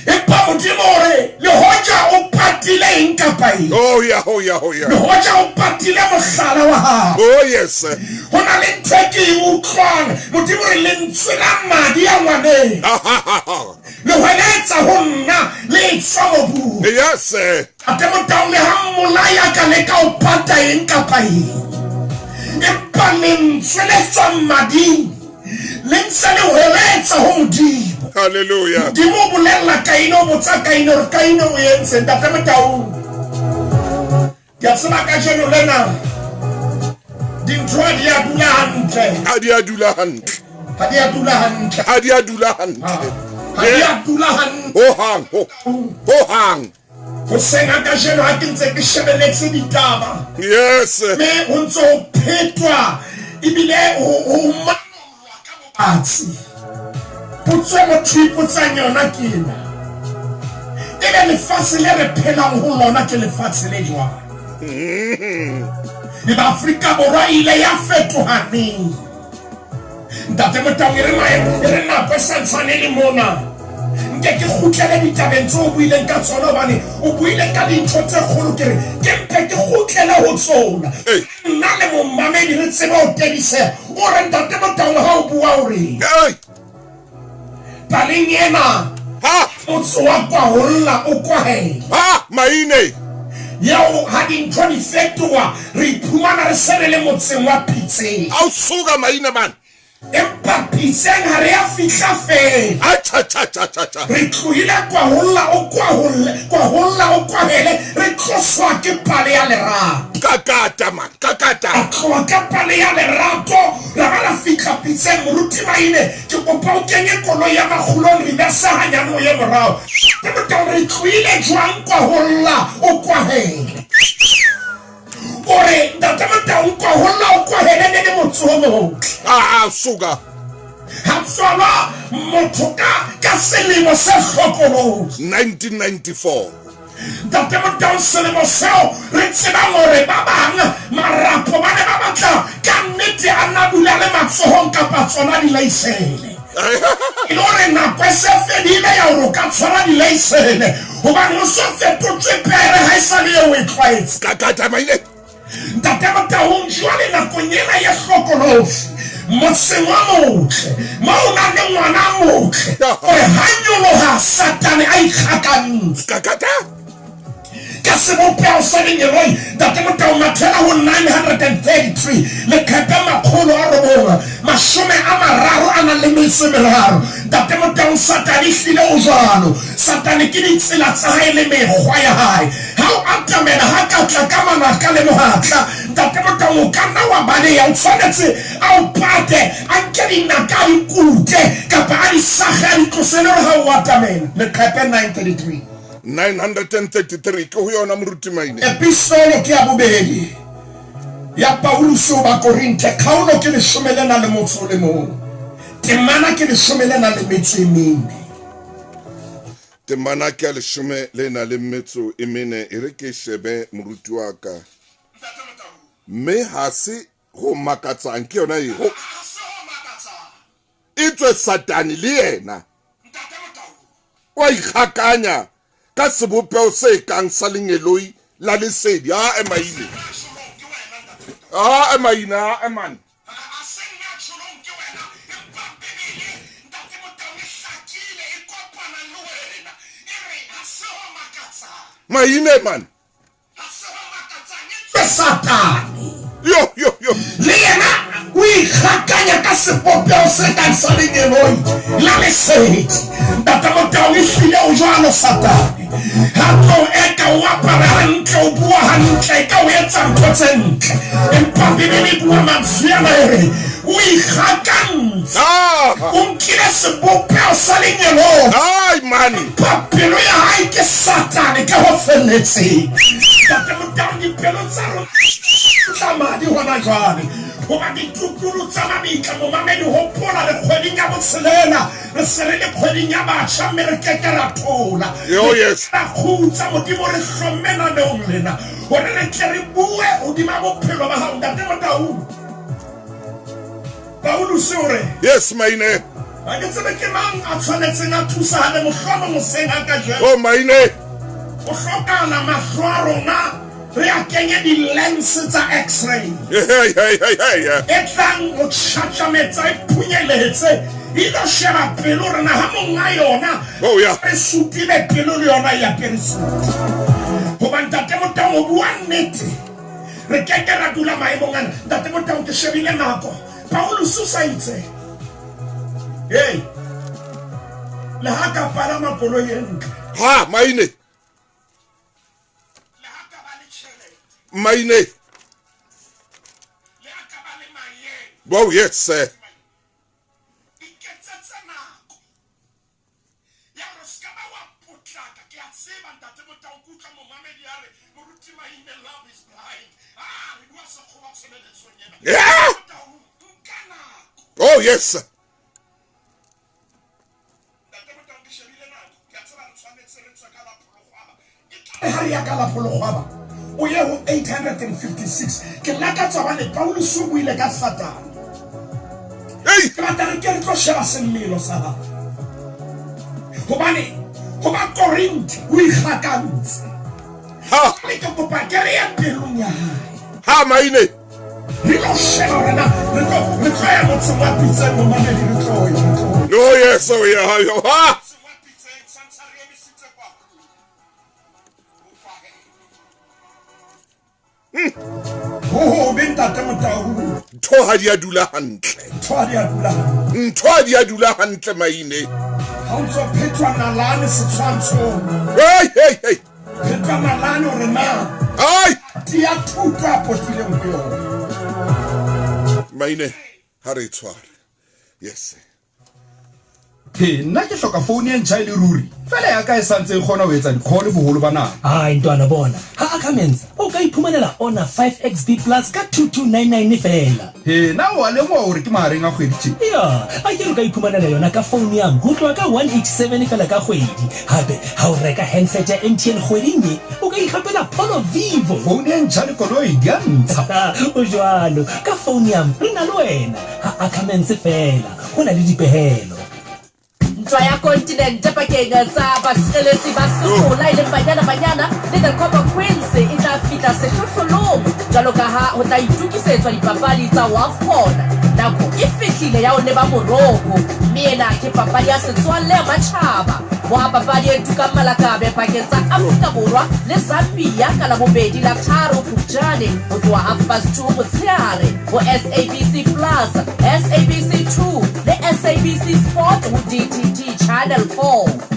Empa Modimo o re, le hoja o patile eng kapa eng, Oh yeah, oh yeah, oh yeah. le hoja o patile mohlala wa hao, Oh yes. ho na le ntho e ke e utlwang. Modimo re, lentswe la madi a ngwaneng le hweletsa ho nna le tswa mobung. Yes. Ate Motau, le ha mmolai a ka leka ho pata eng kapa eng, empa lentswe le tswang mading le ntse le hweletsa ho Modimo. Hallelujah. Modimo o bolella Kaine, o botsa Kaine hore Kaine o entseng. Ntate Motau, ke a tseba kajeno lena dintho ha di a dula hantle. Ha di a dula hantle. Ha di a dula hantle. Ha di a dula hantle. Ha di a dula hantle. Ho hang, ho, ho hang. Hoseng ha kajeno ha ke ntse ke shebeletse ditaba. Yes. Mme ho ntse ho phetwa ebile ho manollwa ka bobatsi. Potso e motho ipotsang yona ke ena. Ebe lefatshe le re phelang ho lona ke lefatshe le jwang? Ebe Afrika Borwa e ile ya fetoha neng? Ntate Motaung, e re maemo, e re nako e sa ntsane e le mona. Nke ke kgutlele ditabeng tseo o buileng ka tsona, hobane o buile ka dintho tse kgolo. Ke re ke mpe ke kgutlele ho tsona, nna le momamedi re tsebe ho tediseha. O re, Ntate Motaung, ha o bua o reng? Paleng ena, motse wa kwaholla o kwahela. Ha, maine! Yeo ha dintho di fetoha, re iphumana re se re le motseng wa Pitseng. Ao suka maine man! Empa Pitseng ha re a fihla feela. Acha cha cha cha cha. Re tlohile kwaholla o kwaholle, kwaholla o kwahele, re tloswa ke pale ya lerato. Kakata man, kakata. Ra tloha ka pale ya lerato, ra ba ra fihla Pitseng. Moruti Maine, Ke kopa o kenye koloi ya makgulong reverse hanyane o ye morao. Ke botsa re tlohile jwang kwaholla o kwahele. O re ntate Motaung kwaholla o kwahele ne le motse o motle. Ah suka. Ha tswalwa motho ka ka selemo se hlokolosi. 1994. Ntate Motaung selemo seo re tsebang hore ba bang marapo ba ne ba batla ka nnete a nna dula le matsohong kapa tsona dileisele. E le hore nako e se fedile ya hore o ka tshwara dileisele hobane o so fetotswe pere ha e sa le eo o e tlwaetse. Ntate Motaung jwale nakong ena ye hlokolosi motseng wa motle mo o nang le ngwana a motle o re ha nyoloha Satane a ikgakantse ka sebopeho sa lengeloi. Ntate Motaung mathela ho 933 leqhepe 933. Ntate Motaung Satane ehlile o jwalo. Satane ke ditsela tsa hae le mekgwa ya hae. Ha o atamela, ha ka tla ka manaka le mohatla, Ntate Motaung, o ka nna wa baleha. O tshwanetse a o pate, a nke dinaka a di kute, kapa a di sage a di tlose le hore ha o atamela. Leqhepe 933. 933 ke ho yona Moruti Maine. Epistolo ke ya bobedi ya Pauluse ho Bakorinthe, kgaolo ke leshome le nang le motso o le mong, temana ke leshome le nang le metso e mene. Temana ke ya leshome le nang le metso e mene. E re ke shebe moruti wa ka. Mme ha se ho makatsang ke yona e ho etswe Satane le yena o a ikgakanya ka sebopeho se kang sa lengeloi la lesedi. A emaine. A emaine, a emane. Ha se nna tjholong ke wena, empa Bibele, Ntate Motaung, e hlakile, e kopana le wena. E re, Ha se ho makatsang. Maine man. Ha se ho makatsang, etswe Satane. Yo, yo, yo. Le yena o ikgakanya ka sebopeho se kang sa lengeloi la lesedi. Ntate Motaung, ehlile o jwalo Satane. Ha tlo eka o apara hantle, o bua hantle, eka o etsa ntho tse ntle. Empa Bibele e bua mantswe ana e re, o ikgakantse. O nkile sebopeho sa lengeloi. Ai man. Empa pelo ya hae ke Satane ka ho felletseng. Ntate Motaung, dipelo tsa rona di tla madi hona jwale. Hoba ditukulu tsa mabitla, momamedi, hopola re kgweding ya botshelela. Re se re le kgweding ya batjha mme re ke ke ra thola. Oh, yes. Ra kgutsa. Modimo re hlomme naneong lena hore re tle re bue hodima bophelo ba hao. Ntate Motaung, Pauluse o re, Yes, maine. Ha ke tsebe ke mang a tshwanetseng a thusahale mohlomong hoseng ha kajeno. Oh, maine. Ho hlokahala mahlo a rona re a kenye di-lens tsa x-ray e tlang ho tjhatjametsa e phunyeletse e ilo sheba pelo hore na ha monga yona Oh, yeah. re sutile pelo le yona e apere sutu. Hoba Ntate Motaung o bua nnete, re ke ke ra dula maemong ana. Ntate Motaung, ke shebile nako. Paulus o sa itse, hey, le ha ka palama koloi e ntle, Ha, maine. Maine. Oh, yes, sir. Yeah. Oh, yes, sir. la Polokgwaba o ye ho 856. Ke lakatsa hobane Paulus o buile ka Satane. Hey! Ke batla re ke re tlo sheba semmelo sa hae. Hobane ho ba Korinthe o ikgakantse. Ha! Mme ke kopa ke re ye pelong ya hae. Ha maine! Re tlo sheba hore na re tlo re tlo ya motseng wa Pitseng momamedi re tlo ya re tlo ya. Oh yes, oh yeah, oh, ha! Ho hobe ntate Motau. Ntho ha di a dula hantle. Ntho ha di a dula hantle. Ntho ha di a dula hantle maine. Ha o ntso phethwa nalane setshwantshong. Hey, hey, hey. Phethwa nalane hore na. Ai! Di a thuto a potileng ho yona. Maine, ha re e tshware. Yes. He, nna ke hloka founu e ntjha e le ruri. Fela ya ka e sa ntse e kgona ho etsa di-call boholo ba nako. Hai ntwana bona, ha Ackermans o ka iphumanela Honor 5 XB Plus ka 2299 feela. He, na o a lemoha hore ke mahareng a kgwedi tje? Ya, akere o ka iphumanela yona ka founu yang ho tloha ka 187 feela ka kgwedi. Hape ha o reka handset ya MTN kgweding ye, o ka ikgapela Polo Vivo. Founu e ntjha le koloi di a ntsha. Ho jwalo, ka founu yang re na le wena. Ha Ackermans feela. Ho na le dipehelo. Ntwa ya kontinente pakeng tsa basireletsi ba Sekola e leng Banyana Banyana le The Copper Queens e tla fihla sehlohlolong jwalo ka ha ho tla itokisetswa dipapadi tsa Wafcon. Nako e fihlile ya ho leba Morocco mme ena ke papadi ya setswalle ya matjhaba. Boha papadi e tukang malakabe pakeng tsa Afrika Borwa le Zambia ka Labobedi la tharo Phupjane ho tloha half past two motshehare ho SABC Plus, SABC 2 le SABC Sport ho DTT Channel 4.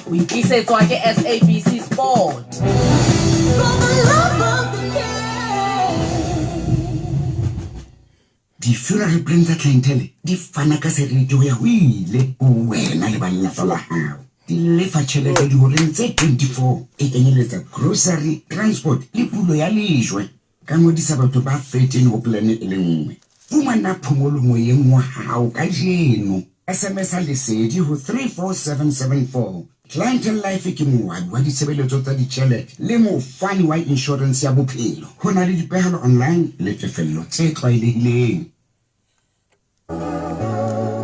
O e tlisetswa ke SABC Sport. Di-funeral plan tsa Clientele di fana ka seriti ho ya ho ile ho wena le ba lelapa la hao. Di lefa tjhelete dihoreng tse 24, e kenyeletsa grocery, transport le pulo ya lejwe. Ka ngodisa batho ba 13 ho plan e le nngwe. Fumana phomolo moyeng wa hao kajeno. SMS-a Lesedi ho 34774. Clientele Life ke moabi wa ditshebeletso tsa ditjhelete le mofani wa inshorense ya bophelo. Ho na le dipehelo online le tefello tse tlwaelehileng.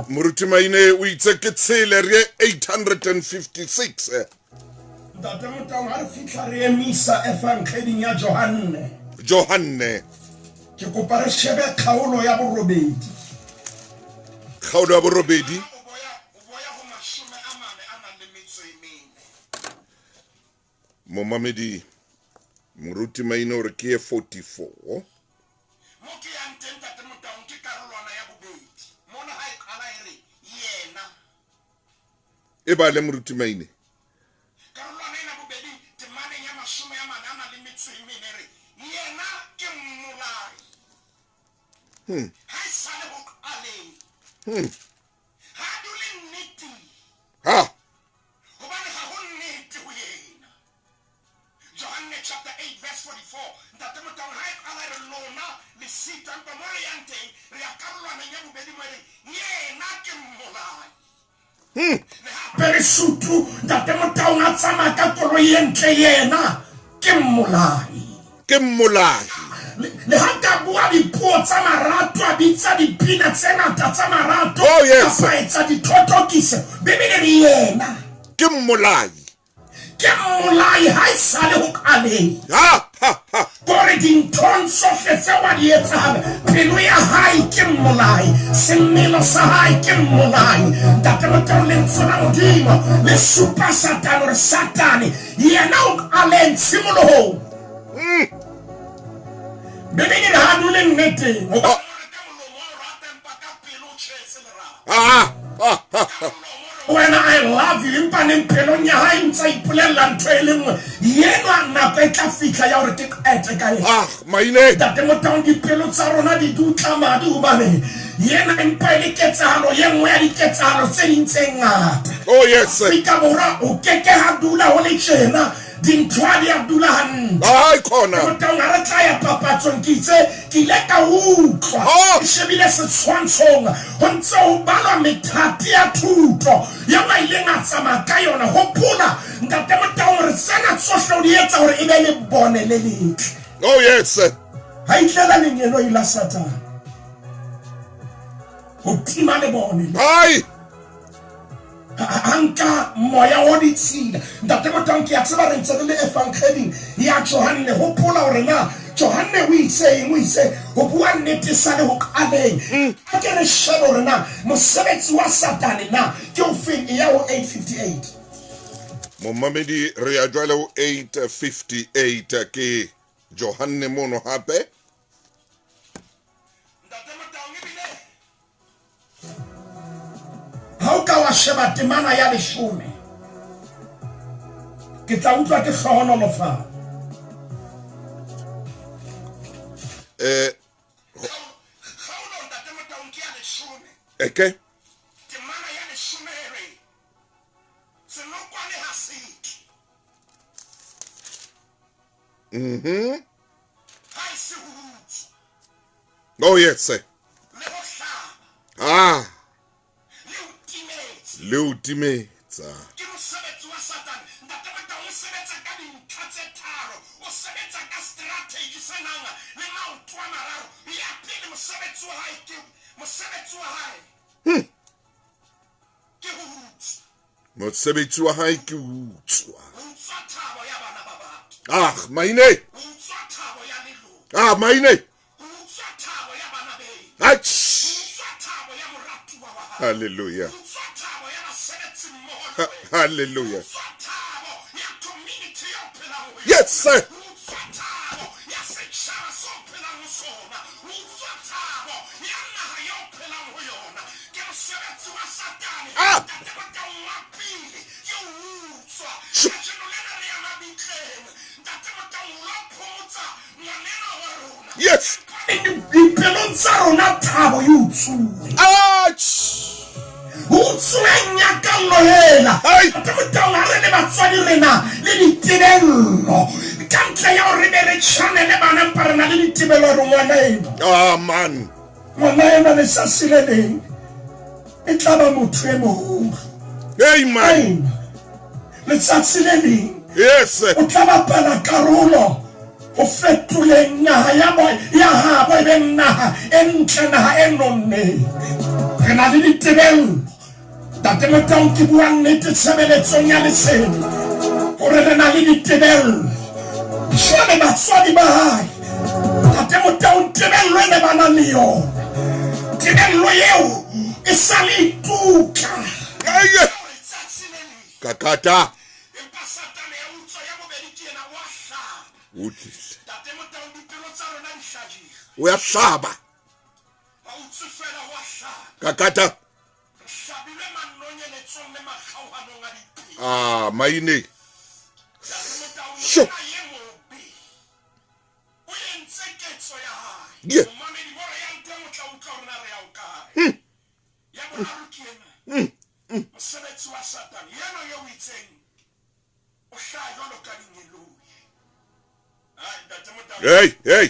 Moruti Maine o itse ke tshele re ye 856. Ntate Motaung, ha re fihla re emisa Evangeding ya Johanne. Johanne. Ke kopa re shebe kgaolo ya borobedi. Kgaolo ya borobedi. Momamedi Moruti Maine o re ke ye 44. Mo ke yang teng Ntate Motaung ke karolwana ya bobedi. Mona ha e qala e re yena. E bale Moruti Maine. Karolwana ena bobedi temaneng ya 44 a nang le metso e mene e re yena ke mmolai. Ha e sale ho qaleng. Ha a dule nneteng. Ha. Hobane ha ho nnete ho yena. Johanne chapter 8 verse 44. Ntate Motaung ha e qala e re lona le sitwa, empa mo re yang teng re ya karolwaneng ya bobedi mo e reng yena ke mmolai. Le ha apere sutu, Ntate Motaung a tsamaya ka koloi e ntle, yena ke mmolai. Ke mmolai. Le ha ka bua dipuo tsa marato, a bitsa dipina tse ngata tsa marato, Oh, yes. kapa a etsa dithotokiso, Bibele e re yena Ke mmolai. Ke mmolai ha e sale ho qaleng. Ha, ha, ha. Kore dinthong tsohle tseo a di etsang, pelo ya hae ke mmolai, semelo sa hae ke mmolai. Ntate Motao, lentswe la Modimo le supa Satane hore Satane yena o qaleng tshimolohong. Bibele e re ha dule nneteng. Hoba Ah, ah, ah, ah. Wena I love you, empa neng pelong ya hae ntse a ipolella ntho e le nngwe. Yenwa nako e tla fihla ya hore ke qete ka yena. Ah, maine. Ntate Motaung, dipelo tsa rona di dutla madi hobane yena empa e le ketsahalo ye nngwe ya diketsahalo tse ding tse ngata. Oh, yes. Afrika Borwa o ke ke ha dula ho le tjena. Dintho ha di a dula hantle. Ai khona. Motaung ha re tla ya papatsong ke itse ke ile ka utlwa Oh. ke shebile setshwantshong ho ntse ho balwa methati ya thuto eo a ileng a tsamaya ka yona. Hopola ntate Motaung hore tsena tsohle o di etsa hore e be lebone le letle. Oh yes. Ha itlela lengeloi la Satane ho tima lebone le. Ai. Ha nka moya o ditshila. Ntate Motaung ke a tseba re ntse re le evangeling ya Johanne. Hopola hore na Johanne o itse eng, o itse ho bua nnete sa le ho qaleng. Ha ke re shebe hore na mosebetsi wa Satane na ke o feng, e ya ho 8:58. Momamedi re ya jwale ho 8:58 ke Johanne mono hape. Ntate Motaung ebile ha o ka wa sheba temana ya 10, ke tla utlwa ke hlohonolofala. Kgaolo ntate Motaung ke ya 10. Eke? Temana ya 10 e re, senokwane ha se tle. Ha e se ho utswa. Oh yes sir. Le ho hlaba. Ah. Le ho timetsa. Le ho timetsa. Ke mosebetsi wa Satane. Ntate Motaung o sebetsa ka dintlha tse tharo. O sebetsa ka strategy se nang le maoto a mararo. Ya pele mosebetsi wa hae ke mosebetsi wa hae. Ke ho utswa. Mosebetsi wa hae ke ho utswa. Ho utswa thabo ya bana ba batho. Ah, maine. Ho utswa thabo ya leloko. Ah, maine. Ho utswa thabo ya bana beno. Ach. Ho utswa thabo ya moratuwa wa hao. Hallelujah. Ho utswa thabo ya basebetsi mmoho le wena. Hallelujah. Ho utswa thabo ya community eo o phelang ho yona. Yes sir. Ho utswa thabo ya setjhaba seo o phelang ho sona. Ho utswa thabo ya naha eo o phelang ho yona. Ke mosebetsi wa Satane. Ah. Ntate Motaung wa pele ke ho utswa. Sho. Kajeno lena re ya mabitleng. Ntate Motaung o lo photsa ngwanena wa rona. Yes. Dipelong tsa rona thabo e utsuwe. Ach. Ho utsuwe nyakallo hela. Ai. Ntate Motaung ha re le batswadi rena le ditebello. Ka ntle ya hore re be re tshwane le bana, empa re na le ditebello hore ngwana enwa. Ah man. Ngwana enwa letsatsi le leng e tla ba motho e moholo. Hey man. Letsatsi le leng. Yes. O tla bapala karolo ho fetoleng naha ya bo ya habo e be naha e ntle, naha e nonneng. Re na le ditebello. Ntate Motaung ke bua nnete tshebeletsong ya lesedi hore re na le ditebello. Jwale batswadi ba hae, Ntate Motaung, tebello e ne ba nang le yona, tebello eo e sa le ituka. Aye. Kakata. Empa Satane ya utswa ya bobedi ke yena wa hlaba. O tlile. Ntate Motaung, dipelo tsa rona di hlajile. O ya hlaba. Ha o utswe fela, wa hlaba. Kakata. Re hlabilwe manonyeletsong le makgaohanong a dipelo. Ah, maine. Ntate Motaung, Sho. monna e mobe o entse ketso ya hae. Yeah. Momamedi mo re yang teng o tla utlwa hore na re ya ho kae. Ya boraro ke ena. Mosebetsi wa Satane, yena eo o itseng o hlaha jwalo ka lengeloi. Ai, Ntate Motaung. Hey, hey.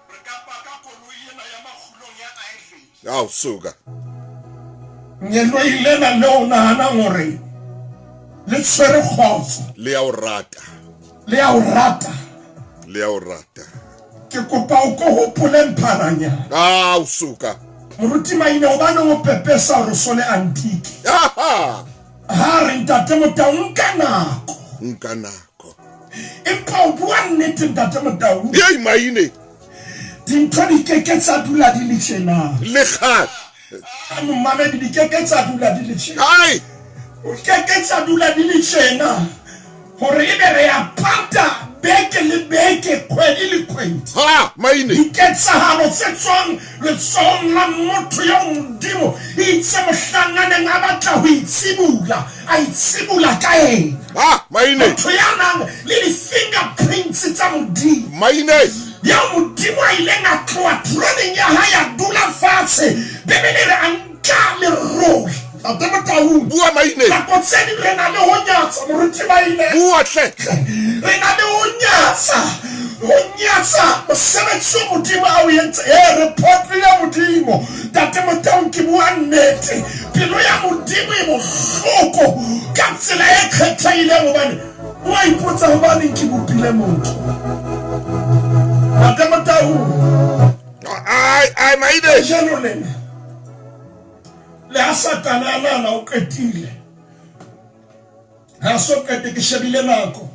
Re ka paka koloi ena ya makgulong ya Idley. Ao suka. Ngeloi lena le o nahanang hore le tshwere kgotso. Le ya o rata. Le ya o rata. Le ya o rata. Ke kopa o ko hopole mpharanyana. Ao suka. Moruti Maine, hobaneng o pepesa hore o so le antiki? Aha. Ha re Ntate Motaung, nka nako. Nka nako. Empa o bua nnete Ntate Motaung. Yei Maine. Dintho di keke tsa dula di le tjena. Le kgale. Momamedi, di keke tsa dula di le tjena. Ai. O keke tsa dula di le tjena. Hore ebe re ya pata beke le beke, kgwedi le kgwedi. Ha, Maine. Diketsahalo tse tswang letsohong la motho eo Modimo e itse mohlang a neng a batla ho itsibula, a itsibula ka ena. Ha, Maine. Motho ya nang le di-fingerprints tsa Modimo. Maine. Ya Modimo a ileng a tloha throneng ya hae a dula fatshe. Bibele e re a nka lerole. Ntate Motaung, Motaung. Bua Maine. Nako tse ding re na le ho nyatsa moruti Maine. Bua hle. Re na le ho nyatsa, ho nyatsa mosebetsi o Modimo a o entse. Ee, re phoqile Modimo. Ntate Motaung, ke bua nnete. Pelo ya Modimo e bohloko ka tsela e kgethehileng hobane o a ipotsa hobaneng ke bopile motho. Ntate Motaung. Ai, ai, Maine. Kajeno lena, le ha Satane a nahana o qetile, ha so qete, ke shebile nako.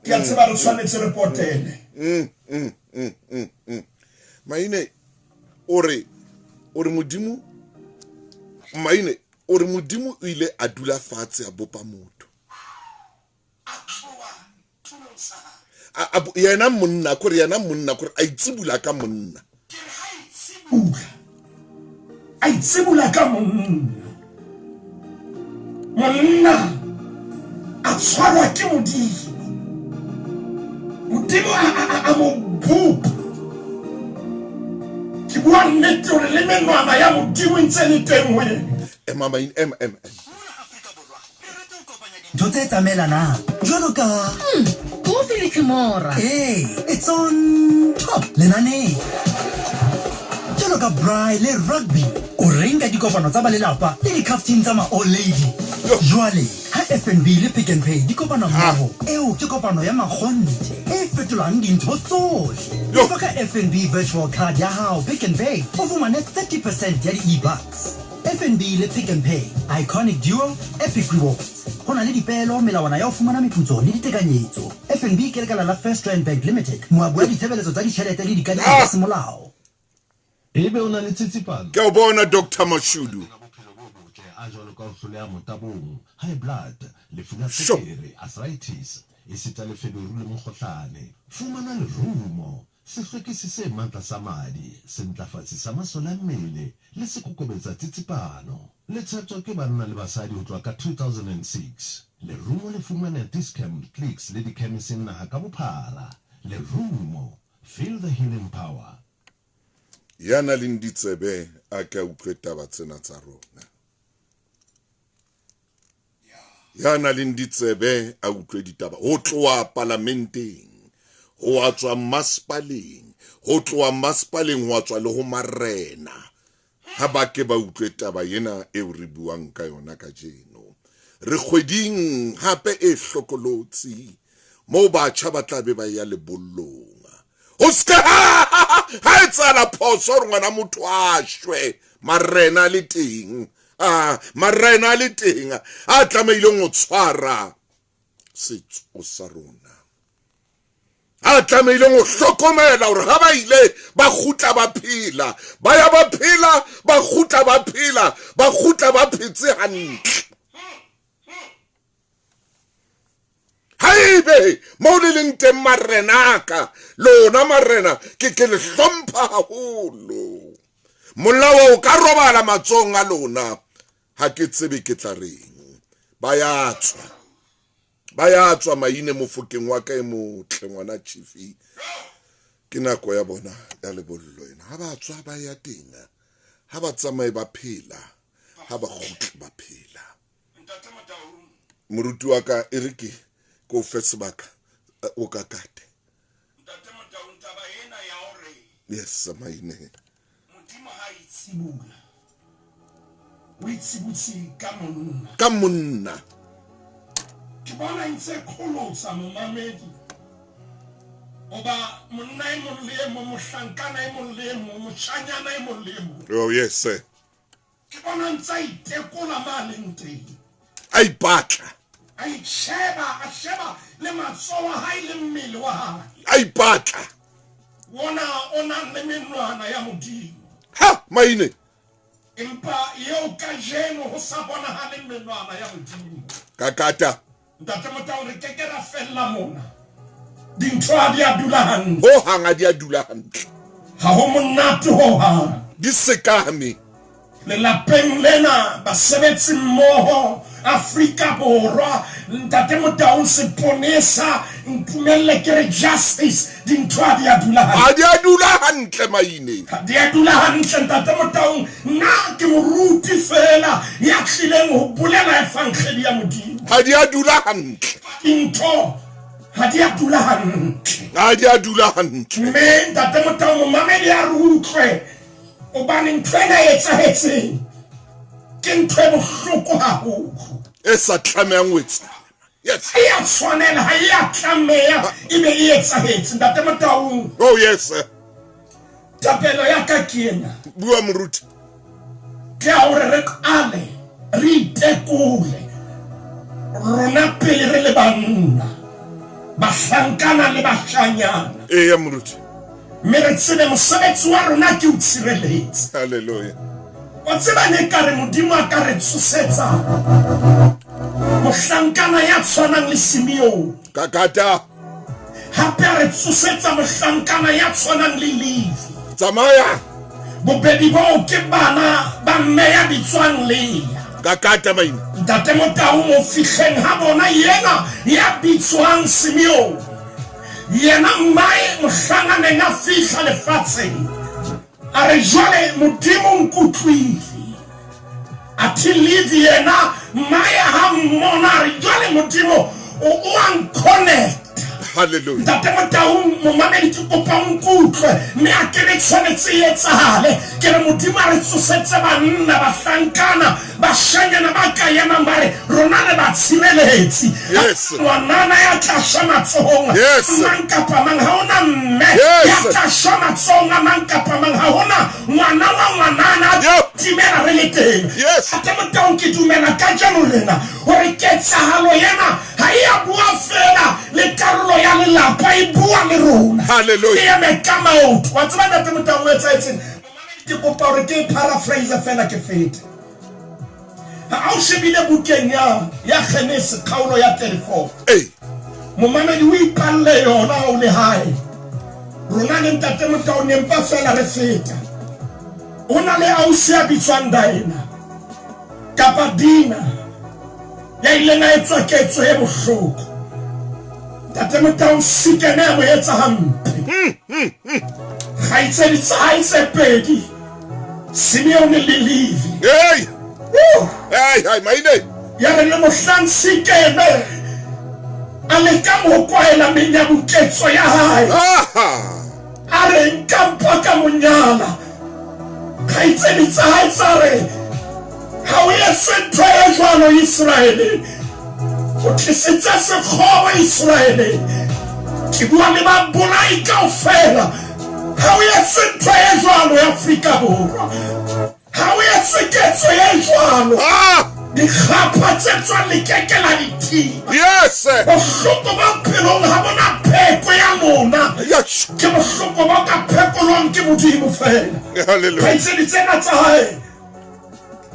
Ke a tseba re tshwanetse re potele. Maine o re, o re Modimo, Maine o re Modimo o ile a dula fatshe a bopa motho. A, a, yena monna, kore yena monna, kore a itsibula ka monna. A itsibula ka monna. Monna a tshwarwa ke Modimo. Modimo a mo bopa. Ke bua nnete hore le menwana ya Modimo e ntse le teng ho yena. Ema, ema, ema, ema. Ntho tse tsamaelanang jwalo ka Kofi le Cremora. Ee, it's on top lenaneng. Jwalo ka braai le rugby. O reng ka dikopano tsa ba lelapa le di-caftin tsa ma-old lady? Jwale ha FNB le Pick n Pay di kopana mmoho, eo ke kopano ya makgonthe e fetolang dintho tsohle. Lefa ka FNB virtual card ya hao Pick n Pay o fumane 30 percent ya di-eBucks. FNB le Pick n Pay, Iconic Duo, Epic Rewards. Ho na le dipeelo, melawana ya ho fumana meputso le ditekanyetso. FNB ke lekala la FirstRand Bank Limited, moabi wa ditshebeletso tsa ditjhelete le dikadimo tsa semolao. Ebe o na le tsitsipano? Ke a o bona Doctor Mashudu. Mathateng a bophelo bo botle a jwalo ka ho hloleha motabong, high blood, lefu la Sho. tswekere, arthritis, esita le feberu le mokgohlane. Fumana lerumo Sehlwekisi se matla sa madi, sentlafatsi sa masole a mmele le sekokobetsa tsitsipano. Le tsheptjwa ke banna le basadi ho tloha ka 2006. Lerumo le fumaneha Dis-Chem, Clicks le dikhemising naha ka bophara. Lerumo, feel the healing power. Ya na leng ditsebe a ke a utlwe taba tsena tsa rona. Ya na leng ditsebe a utlwe ditaba. Ho tloha palamenteng, ho a tswa masepaleng, ho tloha masepaleng ho a tswa le ho marena. Ha ba ke ba utlwe taba ena eo re buang ka yona kajeno. Re kgweding hape e hlokolotsi moo batjha ba tla be ba ya lebollong. Ho se ke ha etsahala phoso hore ngwana motho a shwe, marena a le teng. A marena a le teng a tlamehileng ho tshwara setso sa rona, a tlamehileng ho hlokomela hore ha ba ile ba kgutla ba phela, ba ya ba phela, ba kgutla ba phela, ba kgutla ba phetse hantle. Haebe moo le leng teng marena a ka, lona marena ke ke le hlompha haholo. Molao o ka robala matsohong a lona, ha ke tsebe ke tla reng. Ba ya tswa, ba ya tswa maine mofokeng wa ka e motle ngwana Chifi. Ke nako ya bona ya lebollo ena. Ha ba tswa ba ya teng, ha ba tsamaye ba phela, ha ba kgutle ba phela. Moruti wa ka e re ke ke o fe sebaka o ka kate. Yes, maine. Modimo ha itsibula. O itsibutse ka monna. Ka monna. Ke bona ntse kholotsa momamedi. Oba monna e mong le e mong, mohlankana e mong le e mong, moshanyana e mong le e mong. Oh yes sir. Ke bona ntse a itekola ma leng teng. A ipatla. A itsheba, a sheba le matsoho a hae le mmele wa hae. A ipatla. Wona o nang le menwana ya Modimo. Ha, maine. Empa eo kajeno ho sa bonahaleng menwana ya Modimo. Kakata. Ntate Motau, re ke ke ra fella mona. Dintho ha di a dula hantle. Ho hang ha di a dula hantle. Ha ho monate ho hang. Di sekame. Lelapeng lena, basebetsi mmoho, Afrika Borwa. Ntate Motaung, seponesa, ntumelle ke re justice, dintho ha di a dula hantle. Ha di a dula hantle, Maine. Ha di a dula hantle, Ntate Motaung. Nna ke moruti feela ya tlileng ho bolela Evangeli ya Modimo. Ha di a dula hantle. Dintho ha di a dula hantle. Ha di a dula hantle. Mme Ntate Motaung, momamedi a re utlwe, hobane ntho ena e etsahetseng ke ntho e bohloko haholo. E sa tlamehang ho etsahala. Yes. E a tshwanela, ha e a tlameha e be e etsahetse, Ntate Motaung. Oh yes. Sir. Thapelo ya ka ke ena. Bua moruti. Ke ya hore re qale re itekole rona pele re le banna, bahlankana le bashanyana. Eya moruti. Mme re tsebe mosebetsi wa rona ke ho tshireletsa. Hallelujah. Wa tseba ne ka re Modimo a ka re tsosetsa mohlankana ya tshwanang le Simeone. Kakata. Hape a re tsosetsa mohlankana ya tshwanang le Levi. Tsamaya. Bobedi boo ke bana ba mme ya bitswang Lea. Kakata maina. Ntate Motaung ho fihleng ha bona yena ya bitswang Simeone. Yena mmae mohlang a neng a fihla lefatsheng, a re, Jwale Modimo o nkutlwile. Athe Levi yena mmae ha mmona, a re, Jwale Modimo o o a nconnecta. Hallelujah. Ntate Motaung, momamedi, ke kopa o nkutlwe, mme a ke re tshwanetse e etsahale. Ke re Modimo a re tsosetse banna, bahlankana, bashanyana ba ka emang ba re, Rona re batshireletsi. Yes. Ngwanana ya tla shwa matsohong Yes. a mang kapa mang, ha hona mme Yes. ya tla shwa matsohong a mang kapa mang, ha hona ngwana wa ngwanana a Yep. timela re le teng. Yes. Ntate Motaung, ke dumela kajeno lena hore ketsahalo ena ha e a bua feela le karolo ya lelapa, e bua le rona. Hallelujah. E eme ka maoto. Wa tseba Ntate Motaung o etsahetseng? Ke kopa hore ke e paraphrase feela ke fete. Ha o shebile bukeng ya ya Genese kgaolo ya 34. Ee. Momamedi o ipalle yona ha o le hae. Rona le Ntate Motaung ne mpa feela re feta. Ho na le ausi ya bitswang Daena kapa Dina ya ileng a etswa ketso e bohloko. Ntate Motaung Sikene a mo etsa hampe. Kgaitsedi tsa hae tse pedi, Simeone le Levi. Hey! Woo! Hey, hey, maine. Ya re le mohlang Sikeme a leka ho kwaela menyabuketso ya hae, a re nka mpa ka mo nyala. Kgaitsedi tsa hae tsa re, Ha o etse ntho e jwalo Iseraeleng. O tlisitse sekgobo Iseraeleng. Ke bua le babolai kaofela. Ha o etse ntho e jwalo Afrika Borwa. Ha o etse ketso e jwalo. Ah! Dikgapha tse tswang le ke ke la di thiba. Yes. Bohloko ba pelong ha bona pheko ya lona. Yes. Ke bohloko ba ka phekolwang ke Modimo feela. Hallelujah. Kgaitsedi tsena tsa hae.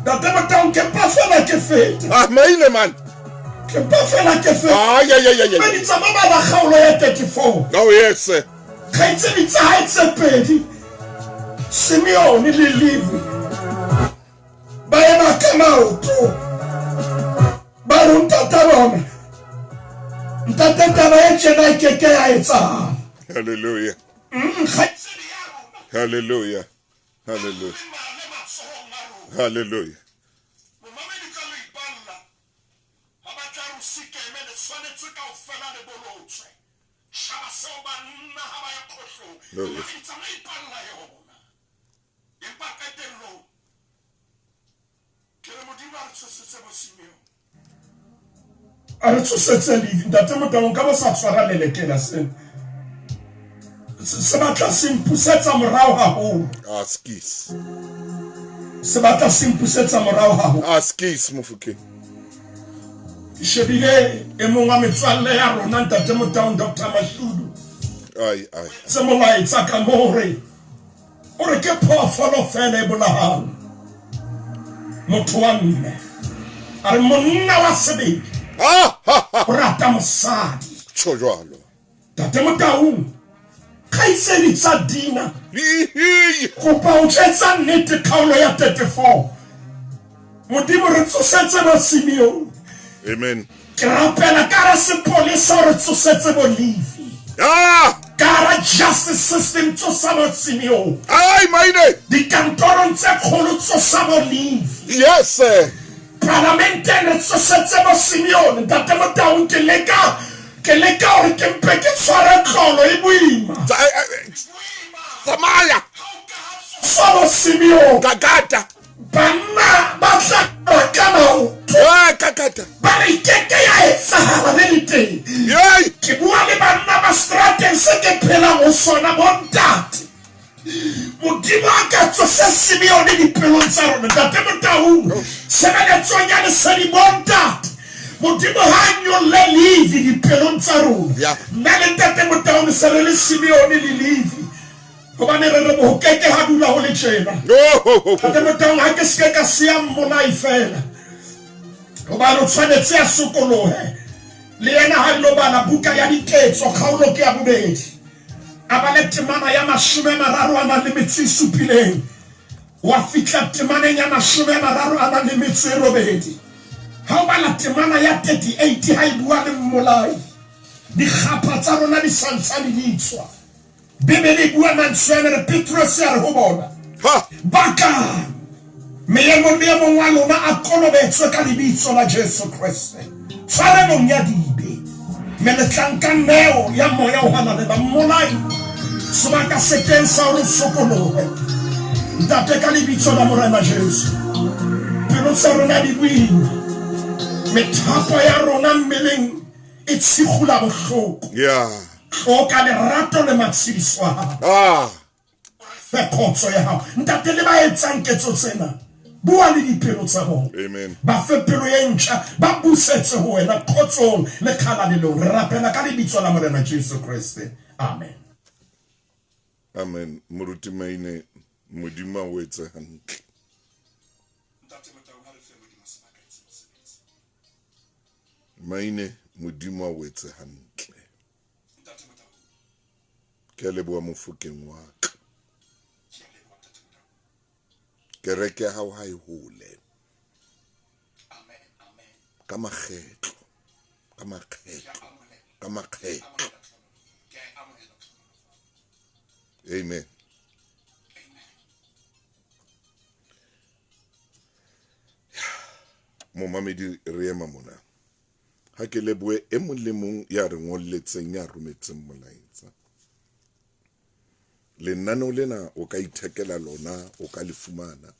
Ntate Motaung, ke mpa fela ke fete. Ah, maile man. Ke mpa fela ke fete. Ay, ay, ay, ay, ay. Meditsa ba bala kgaolo ya 34. Oh, yes. Kgaitsedi tsa hae tse pedi, Simeone le Levi, ba ema ka maoto, ba re ho ntata bona, Ntate, taba e tjena e ke ke ya etsahala. Hallelujah. Kgaitsedi ya rona. Hallelujah. Hallelujah. Hallelujah. No, yes. A re tsosetse Levi. Ntate Motaung, ka bo sa tshwara lelekela sena. Se batla se mpusetsa morao haholo. Ah, skis. Se batla se mpusetsa morao haholo. Ah, skis, Mofokeng. Ke shebile e mong wa metswalle ya rona Ntate Motaung, Dr. Mashudu. Ai, ai. Se molaetsa ka moo re o re ke phoofolo feela e bolahang motho wa mme. A re monna wa sebele o rata mosadi. Tjho jwalo. Ntate Motaung, kgaitsedi tsa Dina, Ihii. kopa o tletsa nnete kgaolo ya 34. Modimo re tsosetse ba Simeone. Amen. Ke rapela ka hara sepolesa hore tsosetse bo Levi. Ah! Ka hara justice system tsosa bo Simeone. Ai maine. Dikantorong tse kgolo tsosa bo Levi. Yes sir. Palamenteng re tsosetse bo Simeone. Ntate Motaung ke leka ke leka hore ke mpe ke tshware tlolo e boima. Tsamaya. Tsosa bo Simeone. Kakata. Banna ba tla ba ka maoto. Eh, kakata. Ba re ke ke ya etsahala le le teng. Yey. Ke bua le banna ba strateng se ke phelang ho sona bontate. Modimo a ka tsose Simeone dipelong tsa rona. Ntate Motaung, tshebeletsong ya lesedi bontate. Modimo ha a nyolle Levi dipelong tsa rona. Nna le Ntate Motaung se re le Simeone le Levi. Hobane re re ho ke ke ha dula ho le tjena. Ntate Motaung, ha ke se ke ka siya mmolai feela. Hobane o tshwanetse a sokolohe. Le yena ha ilo bala buka ya Diketso kgaolo ke ya bobedi. A bale temana ya 30 a nang le metso e supileng. Wa fihla temaneng ya 38 a nang le metso e robedi. Ha o bala temana ya 38 ha e bua le mmolai. Dikgapha tsa rona di sa ntsane di tswa. Bibele e bua mantswe ana re Petrose a re ho bona, Bakang, mme e mong le e mong wa lona a kolobetswe ka lebitso la Jesu Kreste tshwarelong ya dibe, mme le tla nka neo ya Moya o Halalelang. Mmolai, sebaka se teng sa hore o sokolohe. Ntate, ka lebitso la Morena Jesu, pelo tsa rona di boima, methapo ya rona mmeleng e tshikgula bohloko. Yeah. Hloka lerato le matshediso a hao. Ah. Fe kgotso ya hao. Ntate, le ba etsang ketso tsena, bua le dipelo tsa bona. Amen. Ba fe pelo e ntjha, ba busetse ho wena kgotsong le kgalalelong. Re rapela ka lebitso la Morena Jesu Kreste. Amen. Amen. Moruti Maine, Modimo a o etse hantle. Maine, Modimo a o etse hantle. Ke a leboha mofokeng wa ka. Kereke ya hao ha e hole. Ka makgetlo, ka makgetlo, ka makgetlo. Amen. Momamedi re ema mona. Ha ke lebohe e mong le mong ya re ngolletseng, ya rometseng molaetsa. Lenaneo lena o ka ithekela lona, o ka le fumana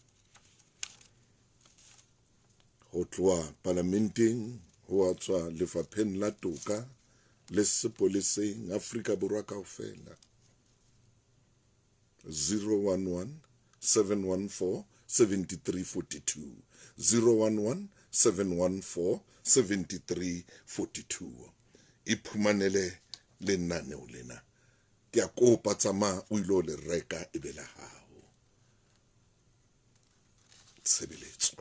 ho tloha palamenteng, ho a tswa lefapheng la toka le sepoleseng Afrika Borwa kaofela. 011 714 7342 011 714 7342. Iphumanele lenaneo lena. Ke a kopa, tsamaya o ilo le reka e be la hao. Tshebeletso.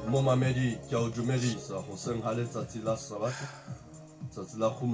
Momamedi, ke a o dumedisa hoseng ha letsatsi la Sabatha, tsatsi la kguma.